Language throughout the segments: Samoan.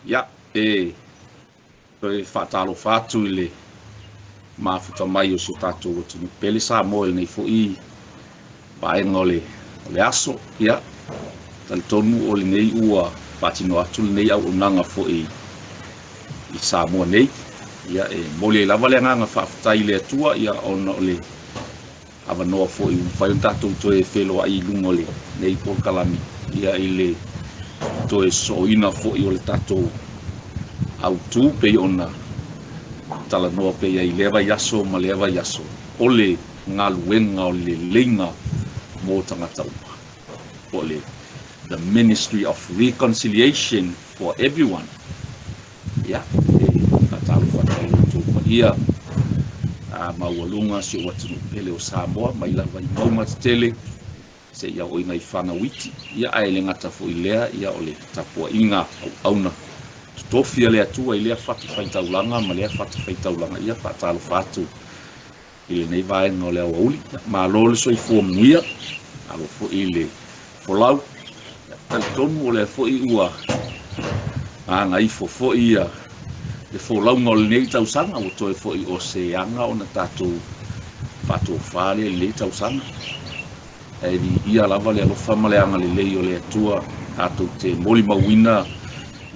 Ia, e toe faatalofa atu i le mafuta mai o si o tatou atunuu pele Samoa i lenei foi vaega o le aso. Ia, talitonu o lenei ua faatino atu lenei auaunaga foi i Samoa nei. Ia, e momoli ai lava le agaga faafetai i le Atua, ia, ona o le avanoa foi ua mafai ona tatou toe feloai i luga o lenei polokalame, ia, i le toe sosooina foi o le tatou autu pei ona talanoa pea i lea vaiaso ma lea vaiaso, o le galuega o le leleiga mo tagata uma, po o le The Ministry of Reconciliation for Everyone. Ia, e faatalofa atu ai i lo outou paia maualuga, si ou atunuu pele o Samoa, mai lava i mauga tetele seia oo i nai fanau iti. Ia, ae le gata foi i lea, ia, o le tapuaiga auauna totofi a le Atua i lea fatafaitaulaga ma lea fatafaitaulaga. Ia, faatalofa atu i lenei vaega o le aoauli. Ia, malo le soifua manuia, malo foi le folau. Ia, talitonu o lea foi ua gagaifo foi ia le folauga o lenei tausaga, ua toe foi o se aga ona tatou faatofa lea i lenei tausaga. Ae viia lava le alofa ma le agalelei o le Atua, tatou te molimauina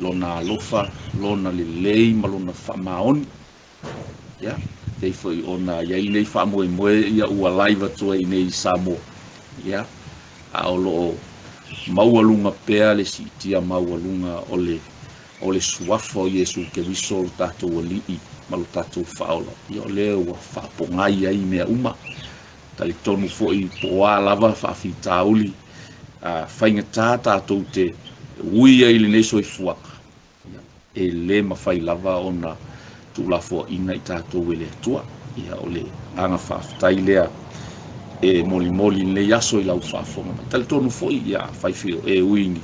lona alofa, lona lelei ma lona faamaoni. Ia, pei foi ona i ai lenei faamoemoe, ia, ua live atu ai nei i Samoa. Ia, a o lo o maualuga pea le siitia maualuga o le suafa o Iesu Keriso, lo tatou Alii ma lo tatou Faaola. Ia, o lea ua faapogai ai mea uma. Talitonu foi po o a lava faafitauli faigata tatou te ui ai i lenei soifuaga, e le mafai lava ona tuulafoaiina i tatou e le Atua. Ia, o le agaga faafetai lea e molimoli i lenei aso i lau faafofoga mai. Talitonu foi, ia, afai foi o e ui ni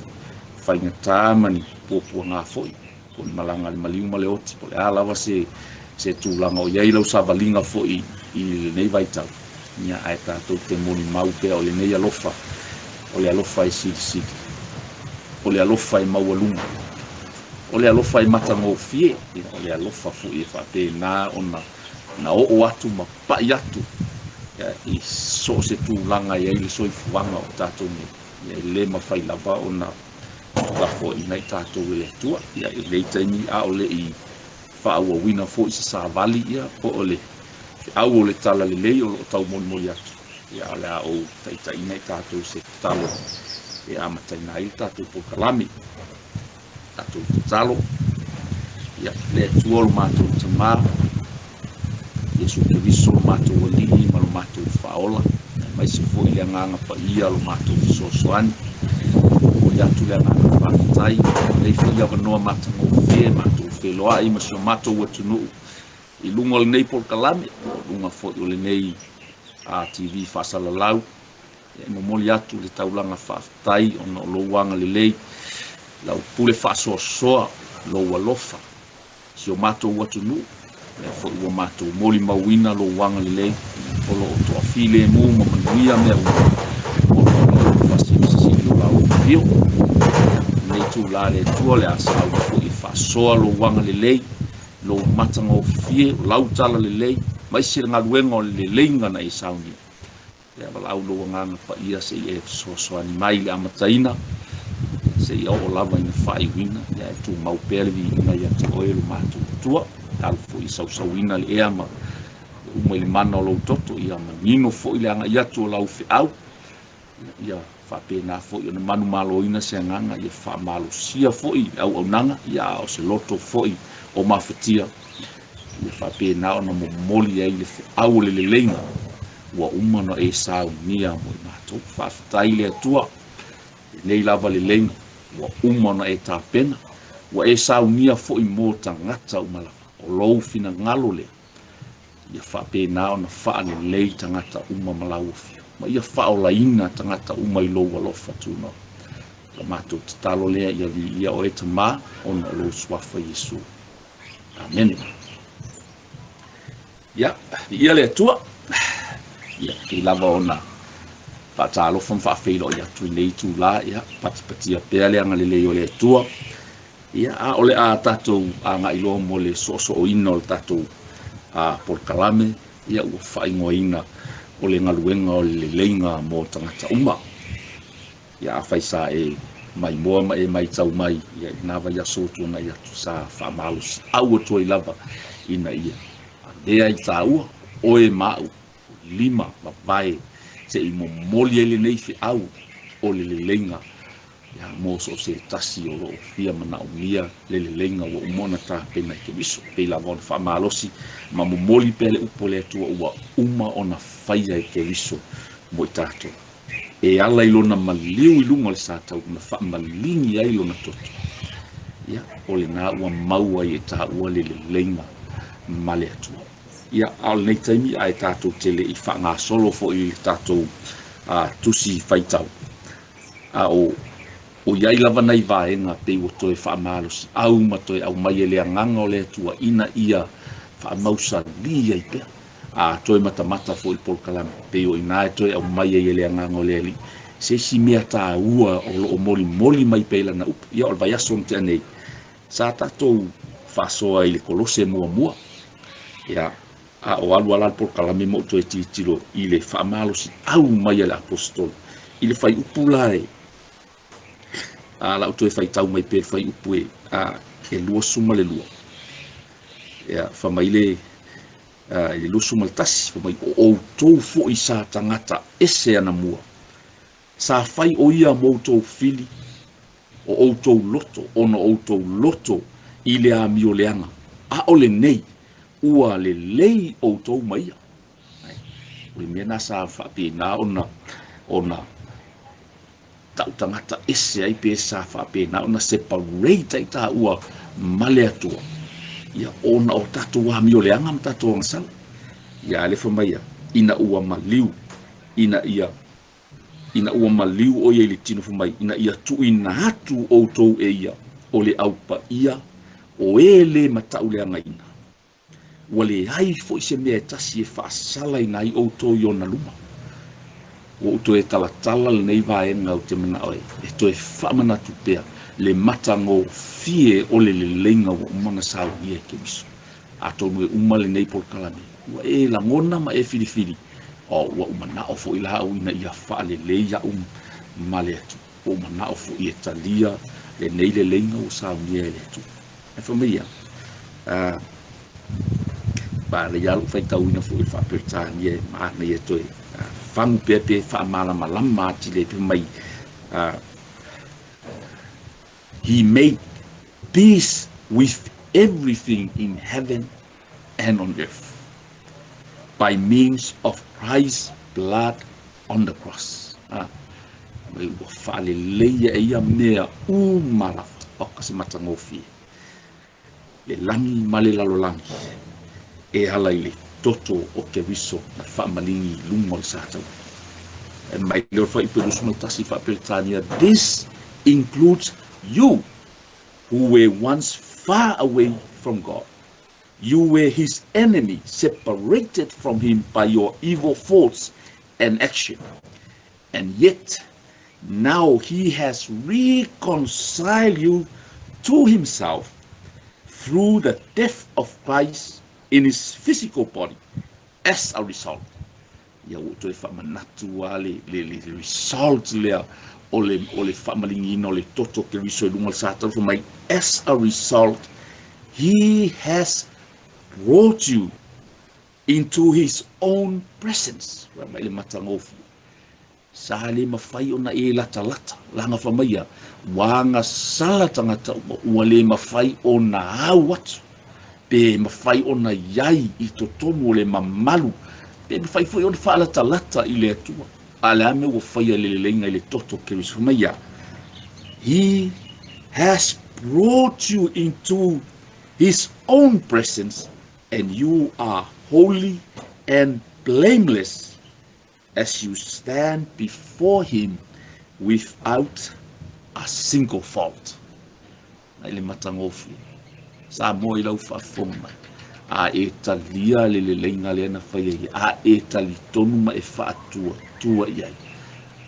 faigata ma ni puapuaga foi, po o ni malaga a le maliu ma le oti, po o le a lava se tulaga o i ai lau savaliga foi i lenei vaitau, ia, ae tatou te molimau pea o lenei alofa, o le alofa e silisili, o le alofa e maualuga, o le alofa e matagofie, ia, o le alofa foi e faapena ona na oo atu ma pai atu, ia, i so o se tulaga e i ai le soifuaga o tatou nei. Ia, e le mafai lava ona tuulafoaiina i tatou e le Atua. Ia, i lenei taimi a o le i faaauauina foi se savali, ia, po o le feau o le talalelei o lo o taumolimoli atu, ia, o le a ou taitaiina i tatou se tatalo e amataina ai le tatou polokalame. Tatou tatalo. Ia, le Atua o lo matou Tamā, Iesu Keriso lo matou Alii ma lo matou Faaola, aemaise foi le Agaga Paia lo matou Fesoasoani, momoli atu le agaga faafetai lenei foi avanoa matagofie matou feloai ma si o matou atunuu i luga o lenei polokalame, po o luga foi o lenei TV faasalalau. E momoli atu le taulaga faafetai ona o lou agalelei, lau pule faasoasoa, lou alofa, si o matou atunuu, lea foi ua matou molimauina lou agalelei, o lo o toafilemu ma manuia mea uma, ona o le faasilisili o lau afio. Lenei itula le Atua, o le a sauni foi e faasoa lou agalelei, lou matagofie, o lau talalelei, aemaise le galuega o le leleiga na e saunia. Ia, valaau lou Agaga Paia se i e fesoasoani mai i le amataina, se i oo lava ina faaiuina. Ia, e tumau pea le viiga ia te oe lo matou Atua. Alu foi i sausauina le ea ma uma i le mana o lou toto, ia manino foi le agai atu o lau feau. Ia faapena foi ona manumaloina se agaga, ia faamalosia foi le auaunaga, ia, a o se loto foi o mafatia, ia faapena ona momoli ai le feau o le leleiga ua uma ona e saunia mo i matou. Faafetai le Atua, lenei lava leleiga ua uma ona e tapena, ua e saunia foi mo tagata uma lava. O lou finagalo lea, ia faapena ona faalelei tagata uma ma lau afio, ma ia faaolaina tagata uma i lou alofa tunoa. La matou tatalo lea, ia viia oe Tamā, ona o lou suafa Iesu. Amene. Ia, viia le Atua. Ia, pei lava ona faatalofa ma faafeiloai atu i lenei itula, ia, patipatia pea le agalelei o le Atua. Ia, a o le a tatou agai loa mo le soosooina o le tatou polokalame, ia ua faaigoaina o le galuega o le leleiga mo tagata uma. Ia afai sa e maimoa ma e matau mai, ia i lena vaiaso ua tuanai atu sa faamalosiau atu ai lava ina ia avea i tāua, oe ma au, lima mavae se i momoli ai lenei feau o le leleiga ia mo so o se tasi o lo o fia manaomia le leleiga ua uma ona tapena i Keriso. Pei lava ona faamalosi ma momoli pea le upu a le Atua ua uma ona faia e Keriso mo i tatou. E ala i lona maliu i luga o le sa tau na faamaligi ai lona toto. Ia, o lena ua maua ai e taua le leleiga ma le Atua. Ia, a o lenei taimi ae tatou te le i faagasolo foi i le tatou tusi faitau. A o i ai lava nai vaega pei ua toe faamalosiau ma toe aumai e le agaga o le Atua ina ia faamausalī ai pea. A toe matamata foi i le polokalame pei o i ina e toe aumai ai e le agaga o le Alii se isi mea taua o lo o molimoli mai pea i lana upu. Ia o le vaiaso na tea nei sa tatou faasoa i le Kolose muamua. Ia, a o alu ala le polokalame ma ou toe tilotilo i le faamalosiau mai a le Aposetolo i le fuaiupu la e la ou toe faitau mai pea le fuaiupu e 22. Ia, fai mai le i le 21, fai mai o outou foi sa tagata ese anamua. Sa fai o ia mo outou fili, o outou loto, ona o outou loto i le amioleaga. A o lenei, ua lelei outou ma ia. O le mea na sa faapena ona tau tagata ese ai pe sa faapena ona separate ai taua ma le Atua. Ia, ona o tatou amioleaga ma tatou agasala. Ia, ale fai mai ia, ina ua maliu, ina ia ina ua maliu o ia i le tino fai mai, ina ia tuuina atu outou e ia, o le aupaia, o e le matauleagaina. Ua leai foi se mea e tasi e faasalaina ai outou i ona luma. Ua ou toe talatala lenei vaega ou te manao e toe faamanatu pea le matagofie o le leleiga ua uma ona saunia e Keriso. Atonu e uma lenei polokalame, ua e lagona ma e filifili, o ua ou manao foi la au ina ia faalelei au ma le Atua. Ua ou manao foi e talia lenei leleiga ua saunia e le Atua. E fai mai ia, pa le ia lou faitauina foi i le faaperetania e manaia toe fagu pea pe faamalamalama atili ai pe mai, He made peace with everything in heaven and on earth by means of Christ's blood on the cross. Mai ua faaleleia e ia mea uma lava o ka se matagofie le lagi ma le lalolagi e ala i le toto o Keriso na faamaligi i luga o le sa tau. E mai le o le fuaiupu 21 faaperetania, this includes you who were once far away from God. You were his enemy, separated from him by your evil thoughts and action. And yet, now he has reconciled you to himself through the death of Christ in his physical body as a result. Ia ua toe faamanatu lava le result lea o le faamaligiina o le toto o Keriso i luga o le sa tau mai. As a result, he has brought you into his own presence. Ua mai le matagofie. Sa le mafai ona e latalata. Laga fai mai ia, ua agasala tagata uma, ua le mafai ona au atu. Pe mafai ona iai i totonu o le mamalu. Pe mafai foi ona faalatalata i le Atua. A le a mea ua faia le leleiga i le toto o Keriso fai mai ia. He has brought you into his own presence and you are holy and blameless as you stand before him without a single fault. Ai le matagofie. Sa moa i lau faafofoga mai. A e talia le leleiga lea na faia ia. A e talitonu ma e faatuatua i ai.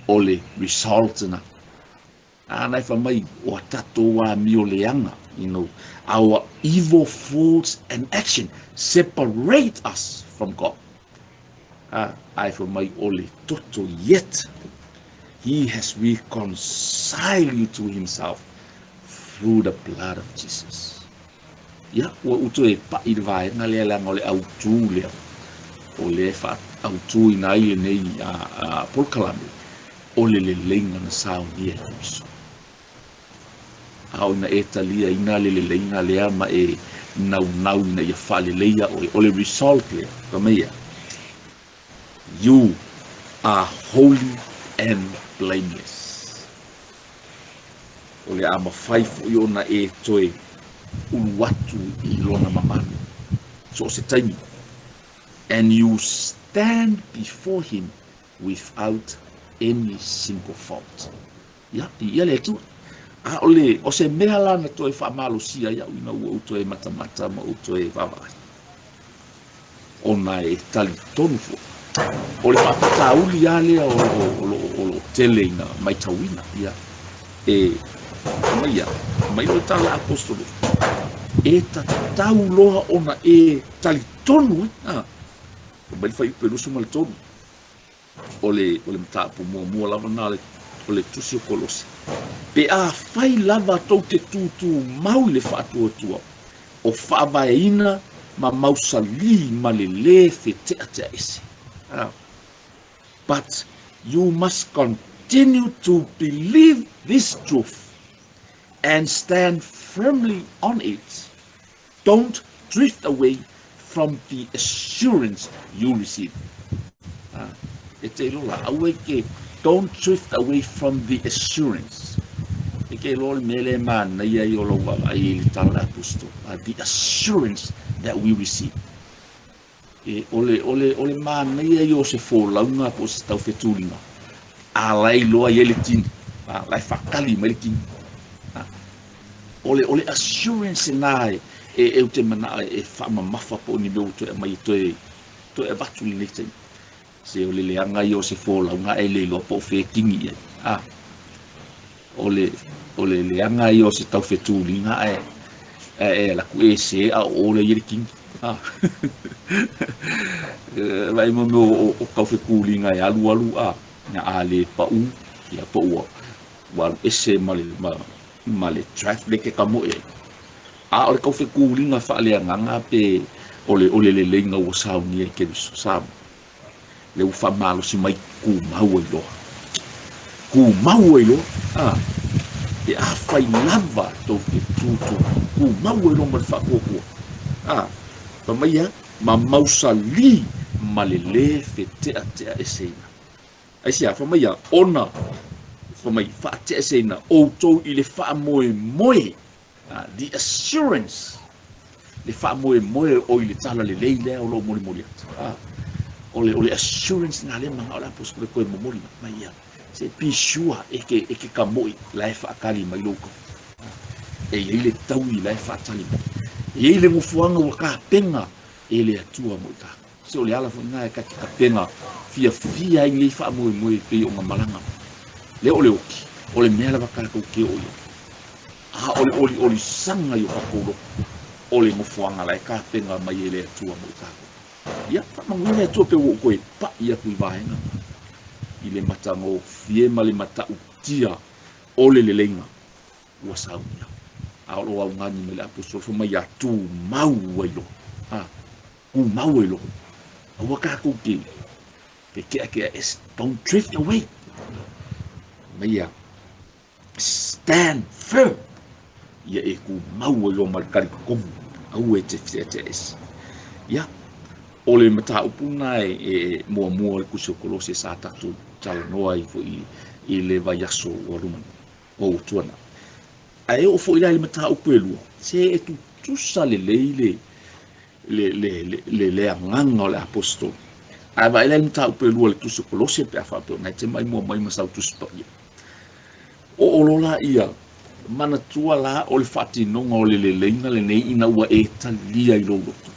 O le result na. A na e fai mai o a tatou amioleaga, our evil thoughts and action separate us from God. Ae fai mai o le toto, yet He has reconciled you to Himself through the blood of Jesus. Ia, ua ou toe pa'i le vaega lea leaga o le autū lea o lea e faaautūina ai lenei polokalame o le leleiga na saunia e Keriso. A o ina e taliaina le leleiga lea ma e naunau ina ia faaleleia oe, o le result lea, fai mai ia, you are holy and blameless. O le a mafai foi ona e toe ulu atu i lona mamalu so o se taimi, and you stand before Him without any single fault. Ia, viia le Atua. A o le, o se mea la na toe faamalosia iaʻu ina ua ou toe matamata ma ou toe vaavaai, ona e talitonu foi o le faafitauli lava lea o lo o lo o lo o tele ina matauina. Ia, e fai mai ia, mai loa le tala a aposetolo, e tatau loa ona e talitonu ai. Fai mai le fuaiupu e 23 o le mataupu muamua lava lena o le tusi o Kolose. Pe afai lava tou te tutumau i le faatuatua o faavaeina ma mausalī ma le lē feteateaese. But you must continue to believe this truth and stand firmly on it. Don't drift away from the assurance you receive. E te iloa la, aua e ke, don't drift away from the assurance. E ke iloa le mea lea e manaia ai o lou vaavaai i le tala a le aposetolo. The assurance that we receive. E, o le, o le, o le manaia ia o se folauga po o se taufetuliga, a la e iloa i ai le tini, la e faatali mai le tini. O le assurance lena e ou te manao e faamamafa po o ni mea ua toe aumai e toe avatu i lenei taimi. Se o le leaga ia o se folauga ae le iloa po o fea e kini i ai. O le leaga ia o se taufetuliga ae e alu atu e se a o o lea i ai le kini. Vaai mo mea o taufetuliga e alu alu a a le pau ia po ua alu ese ma le track le ke kamoe ai. A o le taufetuliga faaleagaga pe o le leleiga ua saunia e Keriso sa le ua faamalosi mai tumau ai loa. Tumau ai loa. Pe afai lava tou te tutu tumau ai loa ma le faatuatua. Fai mai ia, ma mausalī ma le lē feteateaeseina. Aisea, fai mai ia, ona fai mai faateaeseina outou i le faamoemoe, the assurance, le faamoemoe o i le tala lelei lea o loo molimoli atu. O le assurance na lea manao le aposetolo e toe momoli mai ia. Se be sure e ke kamo'i la e faatali mai lou kau. E i ai le taui la e faatali mai. E i ai le nofoaga ua tapena e le Atua mo i tatou. Se o le ala foi lena e ta te tapena fiafia ai nei faamoemoe pei ona malaga mai. Lea o le oki, o le mea lava tatou te oo i ai. A o le oliolisaga i o tatou loto, o le nofoaga la e tapena mai e le Atua mo i tatou. Ia, faamanuia le Atua pe ua ou toe pa'i atu i vaega i le matagofie ma le matautia o le leleiga ua saunia. A o loo augani mai le aposetolo fai mai ia tumau ai loa. Tumau ai loa. Aua tatou te fekeakeaese. Don't drift away. Mai ia stand firm. Ia e tumau ai loa ma le talitonu. Aua e te feteateaese. Ia, o le mataupu lena e muamua o le tusi o Kolose sa tatou talanoa ai foi i le vaiaso ua luma nei, o ua tuanai. Ae oo foi la i le mataupu e lua, se e tutusa lelei le agaga o le aposetolo. Ae vaai la i le mataupu e lua o le tusi o Kolose pe a faapea ona e te maimoa mai ma sau tusi paia. O o loa laia, manatua la o le faatinoga o le leleiga lenei ina ua e talia i lou loto.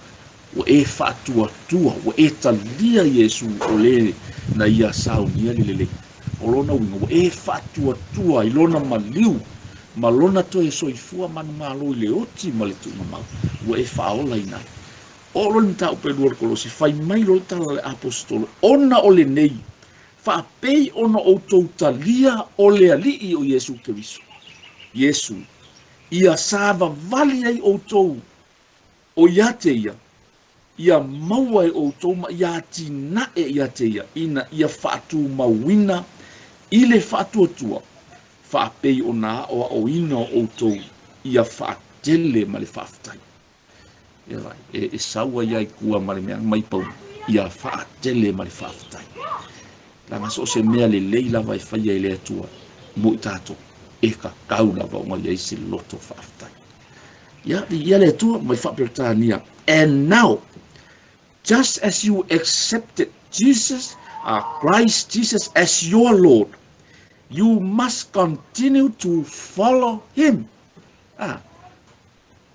Ua e faatuatua, ua e talia Iesu o le na ia saunia le leleiga. O lona uiga ua e faatuatua i lona maliu ma lona toe soifua manumalo i le oti ma le tuugamau ua e faaolaina ai. Oo loa le mataupu e lua o le Kolosi, fai mai loa le tala a le Aposetolo, Ona o lenei, faapei ona outou talia o le Alii o Iesu Keriso, Iesu, ia savavali ai outou o ia te ia, ia maua e outou ma ia atinae ia te ia, ina ia faatumauina i le faatuatua, faapei ona aoaoina o outou ia faatele ma le faafetai. Ia vai, e sau ai ai kua ma le mea mai pau, ia faatele ma le faafetai. Leaga so o se mea lelei lava e faia e le Atua mo i tatou, e kakau lava ona i ai se loto faafetai. Ia, viia le Atua mai Faa-Peretania. And now, just as you accepted Jesus, Christ Jesus as your Lord, you must continue to follow him. Ah,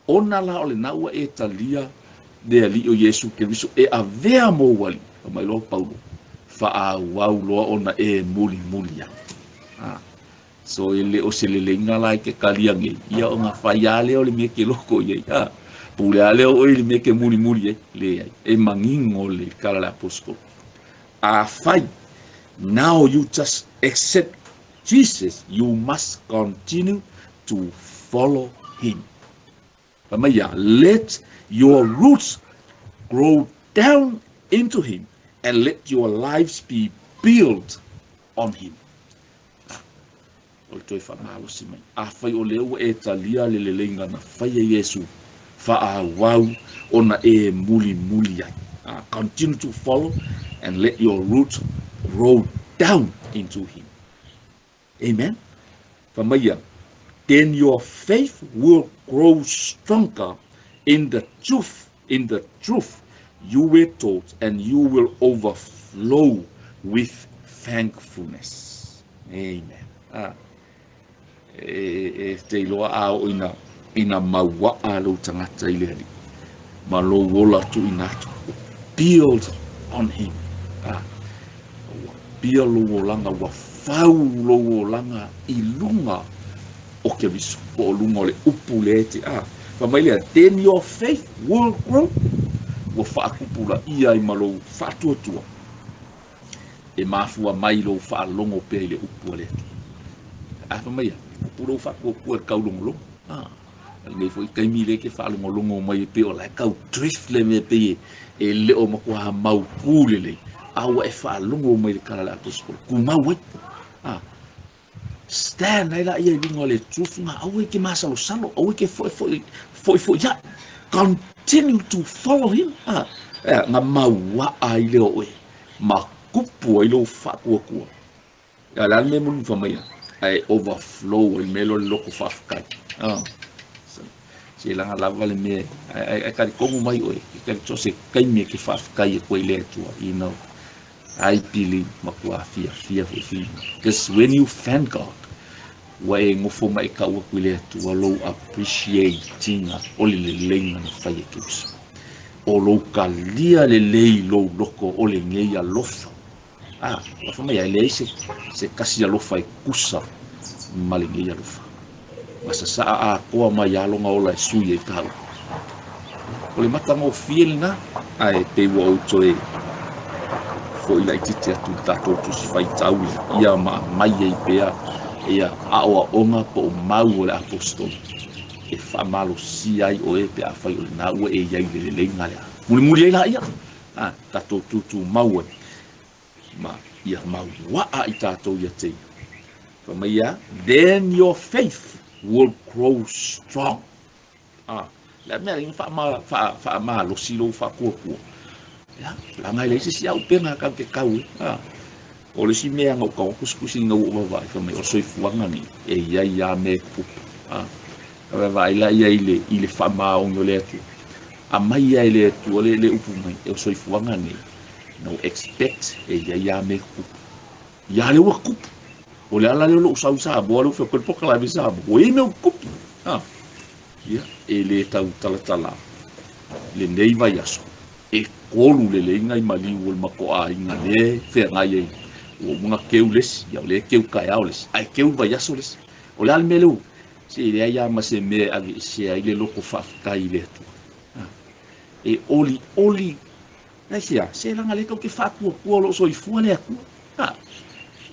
ona la o lena ua e talia le Alii o Iesu Keriso e avea mou alii, fai mai loa Paulo, faaauau loa ona e mulimuli ai. Ah, so e le o se leleiga la i ke kalia nei, ia ona fai lava lea o le mea ke loko i ai. Ah, pule lava lea o oe i le mea ke mulimuli ai. Leai, e manino le tala a le aposetolo. Afai, now you just accept Jesus, you must continue to follow him. Fai mai ia, let your roots grow down into him and let your lives be built on him. O le toe faamalosi mai. Afai o lea ua e talia le leleiga na faia Iesu, faaauau ona e mulimuli ai. Continue to follow and let your roots grow down into him. Amen. Fai mai ia, then your faith will grow stronger in the truth, in the truth you were taught, and you will overflow with thankfulness. Amen. Ah, e, e, te iloa a oo ina, ina mauaa lou tagata i le Alii ma lou ola tuuina atu. Build on him. Ah, ua pia lou olaga, ua fau lou olaga i luga o Keriso, po o luga o le upu lea e te, ah, fai mai lea, then your faith will grow. Ua faatupulaia ai ma lou faatuatua e mafua mai lou faalogo pea i le upu a le Atua. Ae fai mai, e kupu lou faatuatua i le taulogologo. Ah, lenei foi taimi lea e te faalogologo mai e pei o la e tau drift le mea pei e le o matua mautū lelei, a ua e faalogo mai i le tala a le aposetolo, tumau ai. Ah, stand ai laia i luga o le tufuga, aua e te masalosalo, aua e te foefoe, foefoeiaʻi. Continue to follow him. Ah, e, na mauaa ai lea o oe, ma kupu ai lou faatuatua. Ia, o le a le mea e mulimulifa mai ai? Ae overflow ai le mea lea o le loto faafetai. Ah, se laga lava le mea, ae, ae talitonu mai oe, e talitonu se taimi e te faafetai atu ai i le Atua, you know. I believe matua fiafia foi finagalo. Because when you thank God, ua e nofo ma e tau atu i le Atua lou appreciate-ina o le leleiga na fai e Keriso. O lou talia lelei lou loko o lenei alofa. Ah, ua fai mai e leai se, se kasi alofa e tusa ma lenei alofa. Ma sasaa atoa mai lava lona ola e sui ai tāua. O le matagofie lena, ae pei ua ou toe foʻi laitiiti atu i le tatou Tusi Faitau ia ma aumai ai pea ia aoaoga po o mau o le Aposetolo e faamalosia ai oe pe afai o lena ua e i ai i le leleiga lea. Mulimuli ai laia, a tatou tutumau ai ma ia mauaa i tatou ia te ia. Fai mai ia, then your faith will grow strong. A, le a mea ina faamalosi lou faatuatua. Ia, leaga e leai se isi auupega tatou te tau ai. A, o le isi mea na ou tago tusitusi ina ua ou vaavaai, fai mai, o le soifuaga nei, e i ai lava mea e tutupu. A, vaavaai la i ai i le faamaoni o le Atua. Aumai lava e le Atua le upu mai, o le soifuaga nei, na ou expect e i ai lava mea e tutupu. Ia lea ua tupu. O le ala lea o lou sau i Samoa, lea ua fai atu ai le polokalame i Samoa, ua i ai mea ua tutupu. A, Ia, e le tautalatala lenei vaiaso, e kolu leleiga i maliu o le matou aiga lea e feagai ai Ua uma ona keu le isi, ia o lea e keu taeao le isi, ae keu le vaiaso le isi. O le a le mea lea ua? Se e leai lava ma se mea e aveesea ai le loto faafetai i le Atua. E olioli, aisea? Se leaga o lea tatou te faatuatua o lo o soifua le Atua.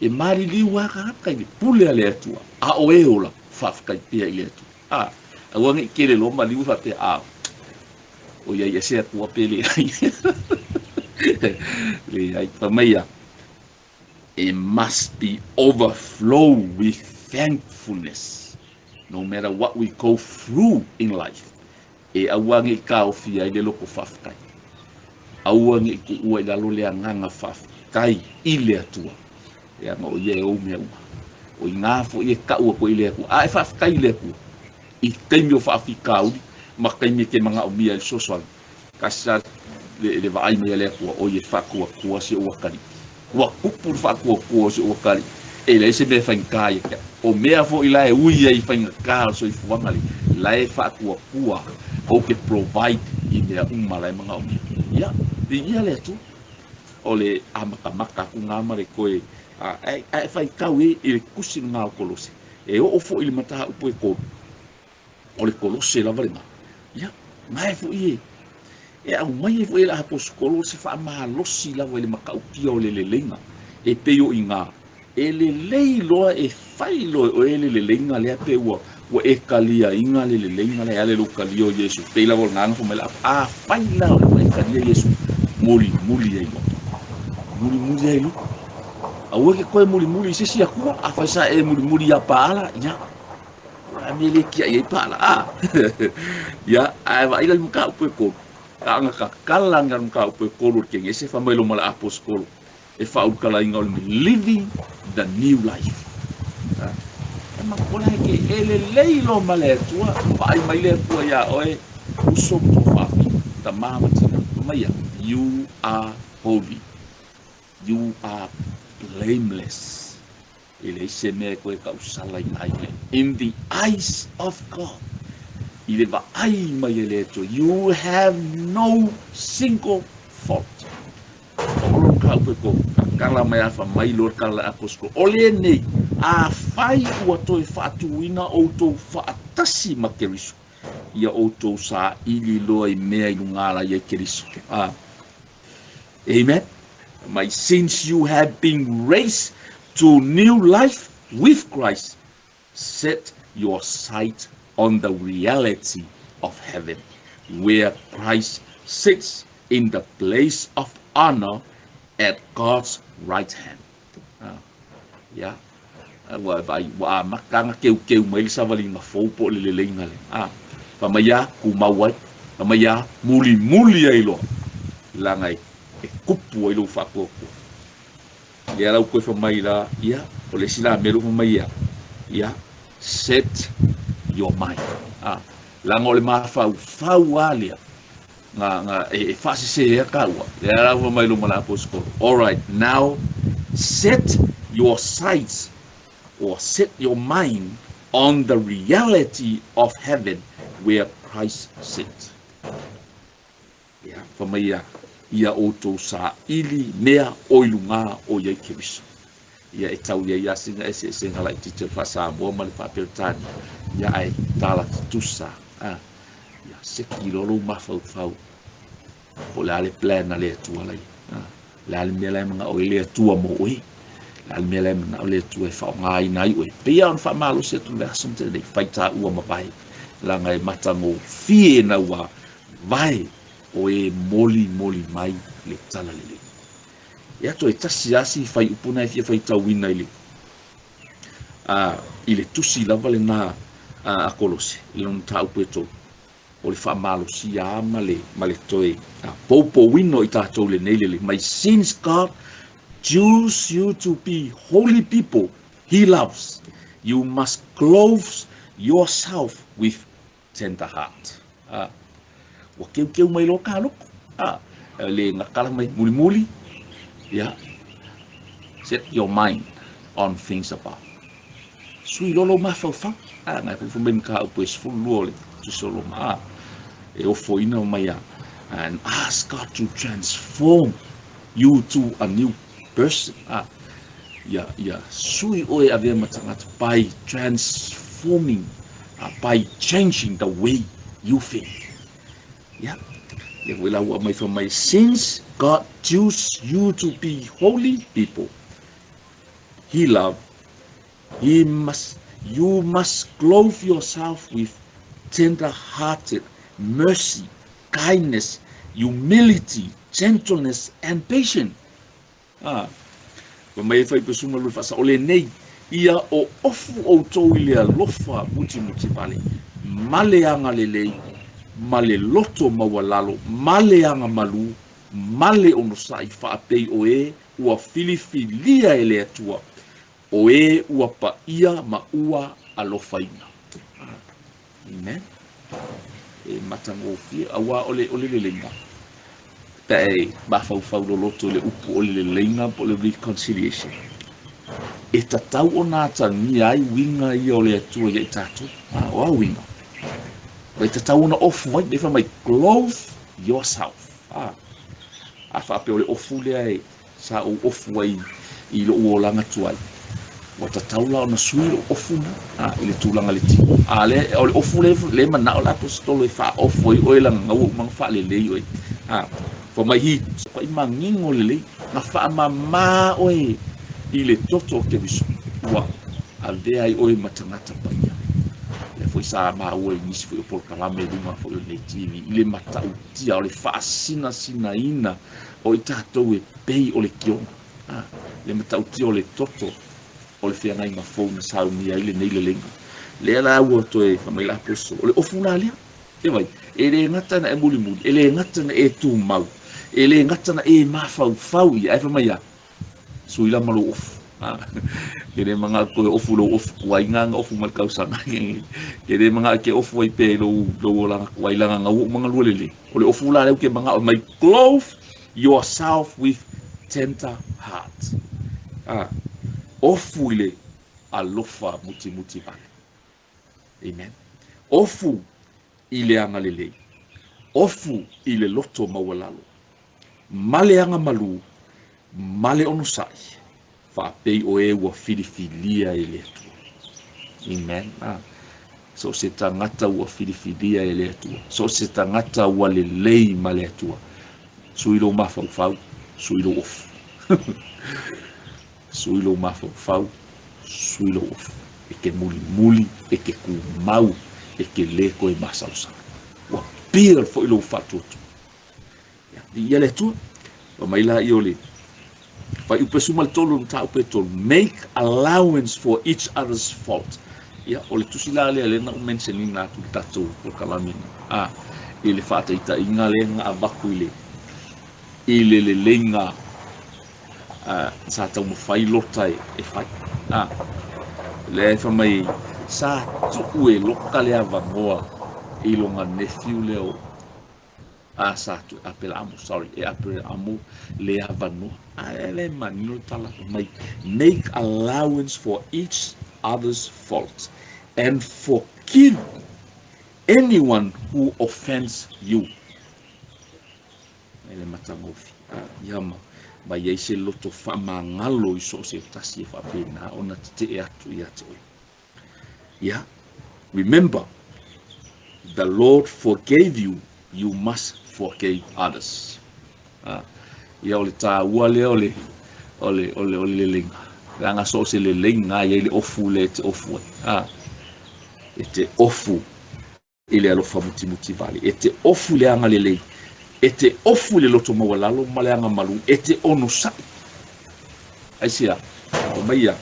E maliliu lava tagata i le pule a le Atua, a o e ola, faafetai pea i le Atua. Aua ne i tele loa maliu e faapea, a, o i ai ese Atua pe leai. Leai, fai mai ia, it must be overflow with thankfulness no matter what we go through in life. E aua ne i taofia ai le loto faafetai. Aua ne i tuua i lalo le agaga faafetai i le Atua. Leaga o ia e ou mea uma. O i ina foi e tau atu ai i le Atua. A e faafetai i le Atua i taimi o faafitauli ma taimi e te manaomia ai le fesoasoani. Tasi sa le vaai mai a le Atua, o ia e faatuatua si ou atalii. Ua tupu le faatuatua o si ou atalii. E leai se mea e faigata ia te au. O mea foi la e ui ai i faigata o le soifuaga le, la e faatuatua ou te provide i mea uma la e manaomia. Ia, viia le Atua. O le amatamata atu lena ma le toe ae faitau i le tusi lena o Kolose. E oo foi i le mataupu e 3, o le Kolose lava lena. Ia, na e foi e e aumai ai foi e le aposetolo se faamalosi lava i le matautia o le leleiga. E pei o i ina, e lelei loa e fai loa e oe le leleiga lea pe ua e taliaina le leleiga lea e ala i lou talia o Iesu. Pei lava o le gagana fai mai la, a fai la o lea ua e talia Iesu, mulimuli ai loa. Mulimuli ai loa. Aua ke toe mulimuli i se isi Atua, afai sa e mulimuli ia Paala, ia, o le a mea e le tiai ai Paala, a? Ia, ae vaai la i le mataupu e 3. A na tatala ane le mataupu e 3 o le Kenese, fai mai loa ma le aposetolo, e faaulutalaina o le living the new life. E makola e ke e lelei loa ma le Atua, vaai mai le Atua iā oe, uso ma tuafafine, tamā ma tina, fai mai ia, you are holy, you are blameless. E leai se mea e toe tausalaina ai le. In the eyes of God, i le vaai mai e le Atua, you have no single fault. O lo mataupu e 3, tatala mai a fai mai loa le tala a le aposetolo, o lenei, afai ua toe faatuina outou faatasi ma Keriso, ia outou saili loa i mea i luga la i ai Keriso. Amen. My since you have been raised to new life with Christ, set your sight on the reality of heaven, where Christ sits in the place of honor at God's right hand. Ia, ua vaai, ua amata ona keukeu mai le savaliga fou po o le leleiga lea. Fai mai a, tumau ai, fai mai a, mulimuli ai loa, leaga e tupu ai lou faatuatua. Lea la ua toe fai mai la, ia, o le isi la mea lea ua fai mai ia, ia, set your mind. Leaga o le mafaufau lava lea, na e faasese ai taua. Lea la ua fai mai luma le aposetolo, all right, now set your sights or set your mind on the reality of heaven where Christ sits. Ia, fai mai ia, ia outou saili mea o i luga o i ai Keriso. Ia e tau i ai lava sina eseesega laitiiti o le faa-Samoa ma le faa-Peretania, ia ae tala tutusa. Ia seki loa lou mafaufau po o le a le plan a le Atua la ia. Le a le mea la e manao ai le Atua mo oe. Le a le mea la e manao le Atua e faaaogaina ai oe. Pei lava ona faamalosi atu i le aso ma tele nei, fai taua ma vae, leaga e matagofie ina ua vae o e molimoli mai le talalelei. Ia toe tasi lava si fuaiupu na e fia faitauina i le tusi lava lena a Kolose, i lona mataupu e 3, o le faamalosia lava ma le toe poupouina o i tatou lenei lelei mai. Since God choose you to be holy people he loves, you must clothe yourself with tender heart. Ua keukeu mai loa ka loko. Le gatala mai mulimuli, ia, set your mind on things above. Sui loa lou mafaufau. Na e fai mai mataupu e 12 o le tusi o Roma. E ofoina mai a, and ask God to transform you to a new person. Ia sui oe avea ma tagata by transforming, by changing the way you think. Ia, lea foi la ua aumai fai mai, since God choose you to be holy people, he love, he must, you must clothe yourself with tender-hearted mercy, kindness, humility, gentleness, and patience. Ah, fai mai e fai pesuma lua faasa o lenei, ia o ofu outou i le alofa mutimuti vale, ma le agalelei, ma le loto maualalo, ma le agamalu, ma le onosai faapei o e ua filifilia e le Atua, o e ua paia ma ua alofaina. Amen. E matagofie, auā o le, o le leleiga. Pe a e mafaufau loloto i le upu o le leleiga po o le reconciliation, e tatau ona atagia ai uiga ia o le Atua ia i tatou. A, o a uiga? E tatau ona ofu ai, lea fai mai, clothe yourself. A, a faapea o le ofu lea e sa ou ofu ai i lou olaga tuai, ua tatau la ona sui lou ofu na a, i le tulaga le tino. A le, o le ofu le, le manao le aposetolo e faaofu ai oe laga gaua uma na faalelei oe. A, fai mai hi, pai manino lelei, na faamama oe i le toto o Keriso, ua avea ai oe ma tagata paia. Lea foi sa maua i nisi foi o polokalame i luga foi o lenei TV, i le matautia o le faasinasinaina o i tatou e pei o le kiona. A, le matautia o le toto o le feagaiga fou na saunia ai lenei leleiga. Lea la ua toe fai mai le aposetolo, o le ofu la lea. E vai, e le gata na e mulimuli, e le gata na e tumau, e le gata na e mafaufau ia, ae fai mai a, sui la ma lou ofu. Ke le manao toe ofu lou ofu kuai nga ofu ma le tausaga. Ke le manao ke ofu ai pea i lou, lou olaga kuai laga gaua uma galue lelei. O le ofu la lea ke manao mai, clothe yourself with tender heart. Ah, ofu i le alofa mutimuti vale. Amen. Ofu i le agalelei. Ofu i le loto maualalo. Ma le agamalu, ma le onosai, faapei o e ua filifilia e le Atua. Amen. Ah. So se tagata ua filifilia e le Atua. So se tagata ua lelei ma le Atua. Sui lou mafaufau, sui lou ofu. Sui lou mafaufau, sui lou ofu. E ke mulimuli, e ke kumau, e ke le koe masalosalo. Ua pia foi lou faatuatua. Ia, viia le Atua. Fai mai la ia o le fuaiupu e 13 mataupu e tolu, make allowance for each other's fault. Ia, o le tusi la lea lea na ou mention ina atu i le tatou polokalame nei. A, i le faataitaiga lea na avatu i le, i le leleiga a, sa taumafai Lota e, e fai. A, lea e fai mai, sa tuu e Lota le avanoa i lona nephew lea o A sa tu Apelamo, sorry, e Apelamo le avanoa. A e le manino le tala fai mai, make allowance for each other's faults and forgive anyone who offends you. E le matagofie. A, ia ma, ma i ai se loto faamagalo i so o se tasi e faapena ona tetee atu ia te oe. Ia, remember, the Lord forgave you, you must forgave others. A, ia o le tāua lea o le, o le, o le, o le leleiga. Leaga so o se leleiga e i ai le ofu lea e te ofu ai. A, e te ofu i le alofa mutimuti vale, e te ofu i le agalelei, e te ofu i le loto maualalo ma le agamalu, e te onosai. Aisea? Fai mai ia,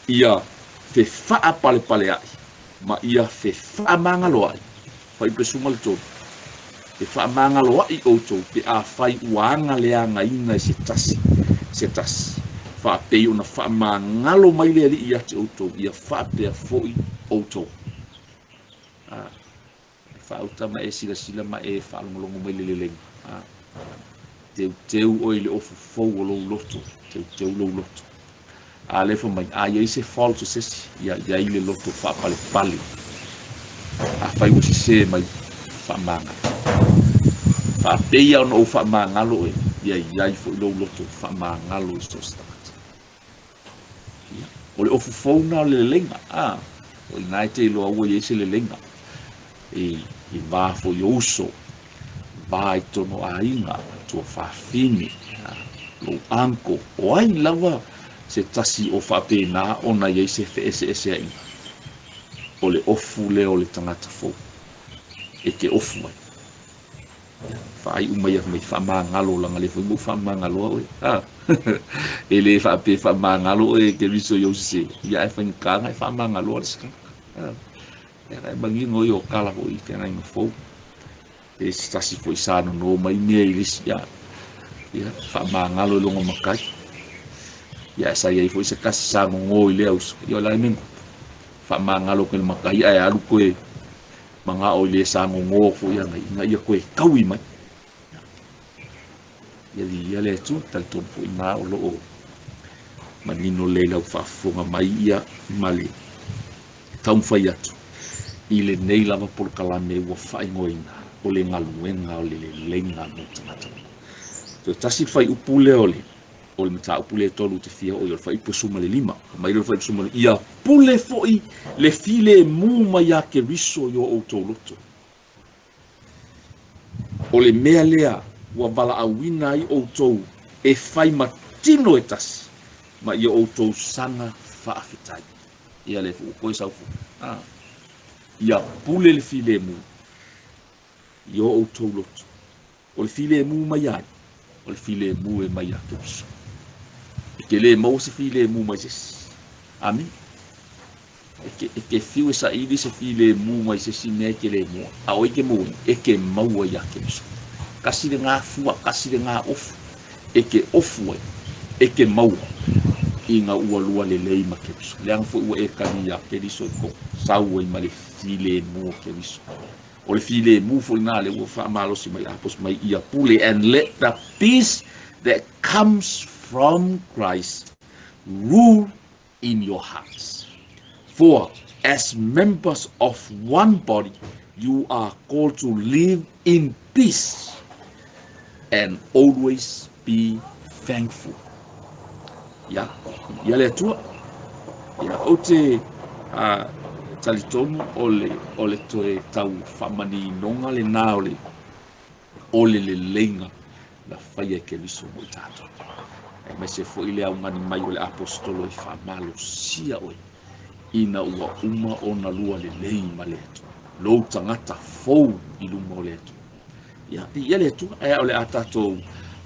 ia fefaapalepai ma ia fefaamagaloai, 13, fefaamagaloai outou pe afai ua agaleagaina e se tasi se tasi, faapei ona faamagalo mai le Alii ia te outou, ia faapea foi outou. A, e faauta ma e silasila ma e faalogologo mai le leleiga. A, teuteu oe i le ofu fou o lou loto, teuteu lou loto. A lea fai mai, a i ai se fault o se isi, ia i ai le loto faapalepale. Afai ua sesē mai, faamagalo. Faapei ona ou faamagalo oe, ia i ai foi lou loto faamagalo i so o se tagata. O le ofu fou lena o le leleiga, a, o i ina e te iloa ua i ai se leleiga i, i va foi o uso, va i totonu o aiga, tuafafine, lou uncle, o ai lava se tasi o faapena ona i ai se feeseeseaiga. O le ofu lea o le tagata fou e te ofu ai. Faaiu mai mai faamagalo laga le foi mo faamagaloa oe. A e le faapea faamagalo oe e Keriso i ou sesē, ia ae faigata ona e faamagaloa le isi tagata. A ia e manino ia o tala foi i feagaiga fou. E se tasi foi sa nono mai mea i le isi, ia, ia faamagalo i lona matai. Ia ae sa i ai foi se tasi sa nono i lea uso, ia o le a le mea na tupu? Faamagalo koe i le matai ae alu koe manao i le sa nono foi ana ina ia koe taui mai. Ia viia le Atua, talitonu foi na o loo manino lelei lau faafofoga mai ia ma le taumafai atu i lenei lava polokalame ua faaigoaina o le galuega o le leleiga mo tagata uma. Toe tasi le fuaiupu lea o le o le mataupu lea e tolu te fia oo i o le fuaiupu e 15. Mai le fuaiupu 15, ia pule foi le filemu mai ia Keriso i o outou loto. O le mea lea ua valaauina ai outou e fai ma tino e tasi ma ia outou saga faafetai. Ia lea foi ua toe sau foi. Ah. Ia pule le filemu i o outou loto. O le filemu mai ai, o le filemu e mai ia Keriso. E te le maua se filemu mai se isi. Amene. E te, e te fiu e saili se filemu mai se isi mea e te le maua. A o ai e te maua ina? E te maua ia Keriso. Tasi lena fua, tasi lena ofu. E te ofu ai, e te maua ina ua lua lelei ma Keriso. Leaga foi ua e kali ia Keriso i kou sau ai ma le filemu o Keriso. O le filemu foi lena lea ua faamalosi mai aposi mai ia pule, and let the peace that comes from Christ rule in your hearts. For as members of one body, you are called to live in peace and always be thankful. Ia, ia le Atua. Ia, ou te talitonu o le, o le toe tau faamaninoga lenā o le, o le leleiga na faia e Keriso mo i tatou. Aemaise foi le augani mai o le Aposetolo e faamalosia oe ina ua uma ona lua lelei ma le Atua, lou tagata fou i luma o le Atua. Ia, viia le Atua, ae o le a tatou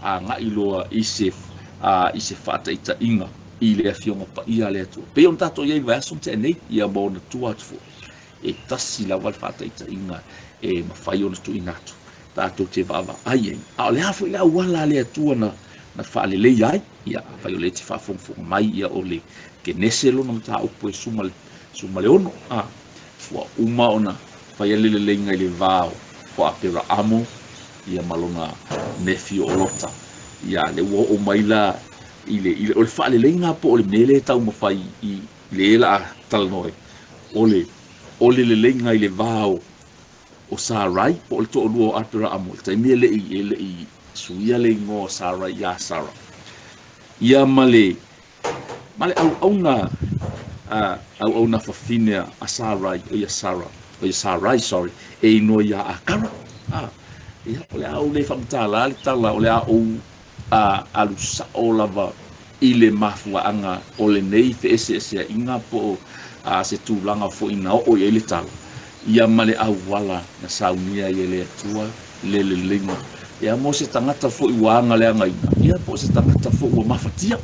agai loa i se, i se faataitaiga i le Afioga Paia a le Atua. Pei ona tatou i ai i le vaiaso na tea nei, ia ma ona tua atu foi. E tasi lava le faataitaiga e mafai ona tuuina atu, tatou te vaavaai ai. A o le a foi le auala a le Atua na, na faaleleia ai? Ia, afai o lea e te faafogafoga mai, ia o le Kenese lona mataupu e suma le, suma le ono, a, ua uma ona faia le leleiga i le va o Aperaamo ia ma lona nephew o Lota. Ia, lea ua oo mai la i le, i le, o le faaleleiga po o le mea lea e taumafai i le la a talanoa ai, o le, o le leleiga i le va o, o Sarai po o le toalua o Aperaamo i le taimi e le i, e le i suia le igoa o Sarai iā Sara. Ia ma le, ma le auauna, a, auauna fafine a Sarai, o ia Sara, o ia Sarai, sorry, e inoa iā Akara. A, ia, o le a ou le faamatala le tala, o le a ou a alu sa'o lava i le mafuaaga o lenei feeseeseaiga po o se tulaga foi na oo i ai le tala, ia ma le auala na saunia ai e le Atua le leleiga, ia mo se tagata foi ua agaleagaina, ia po o se tagata foi ua mafatia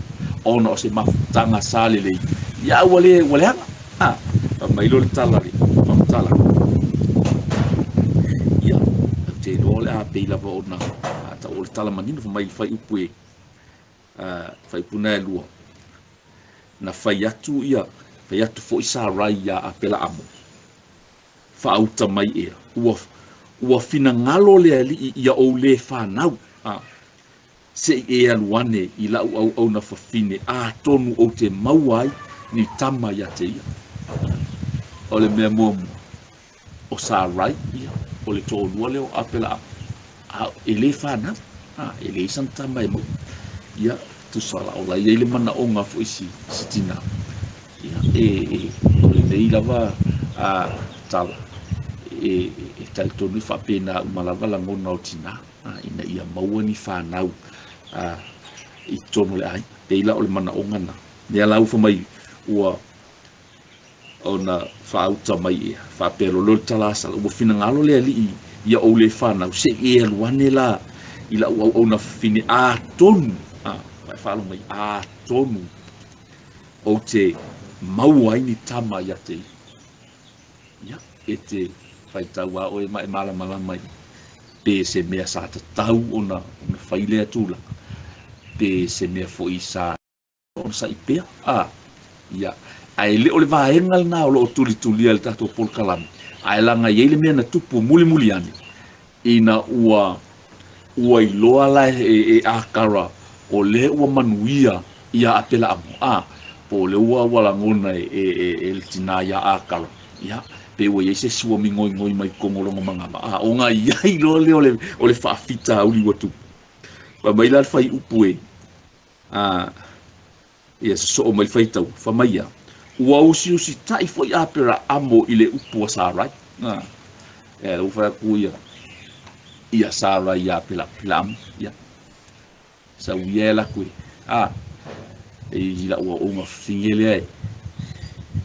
ona o se mafutaga sa lelei, ia a ua le ua leaga. A, fai mai loa le tala le faamatalaga, ia, ou te iloa o le a pei lava ona tau o le tala manino fai mai le fuaiupu e fuaiupu na e lua, na fai atu ia, fai atu foi Sarai iā Apelaamo, faauta mai ea, ua, ua finagalo le Alii ia ou lē fanau, a, se i e alu ane i la'u auauna fafine, atonu ou te maua ai ni tama ia te ia. O le mea muamua, o Sarai ia, o le toalua lea o Apelaamo, a e lē fanau, a, e leai sana tama e maua. Ia, tusa la o la e i ai le manaoga foi si, si tinā. Ia, e, e, o lenei lava a tala, e, e talitonu e faapena uma lava lagona o tinā, a, ina ia maua ni fanau a, i totonu o le aiga. Pei la o le manaoga na. Lea la ua fai mai ua ona faauta mai ea, faapea loa lea o le tala a Sala, ua finagalo le Alii ia ou le fanau, se i e alu ane la i lau auauna fafine, atonu, a, faalogo mai, atonu ou te maua ai ni tama ia te ia. Ia, e te faitau lava oe ma e malamalama i pe se mea sa tatau ona ona fai lea tulaga, pe se mea foi sa onosai pea, a, ia, ae le o le vaega lena o lo o tulitulia e le tatou polokalame, ae laga e i ai le mea na tupu mulimuli ane, ina ua ua iloa la e, e Akara o lea ua manuia ia Apelaamo, a, po o lea ua ua lagona e, e, e, e le tinā iā Akara, ia, pe ua i ai se isi ua migoigoi mai totonu o lona manava, a, ona i ai loa lea o le, o le faafitauli ua tupu. Fai mai la le fuaiupu e, A ia sosoo mai le faitau, fai mai ia, Ua usiusitai foi Aperaamo i le upu a Sarai. A, e ua fai atu ia, ia Sarai ia Aperaamo, ia, sau ia e alu atu e, a, e i lau auauna fafine lea e,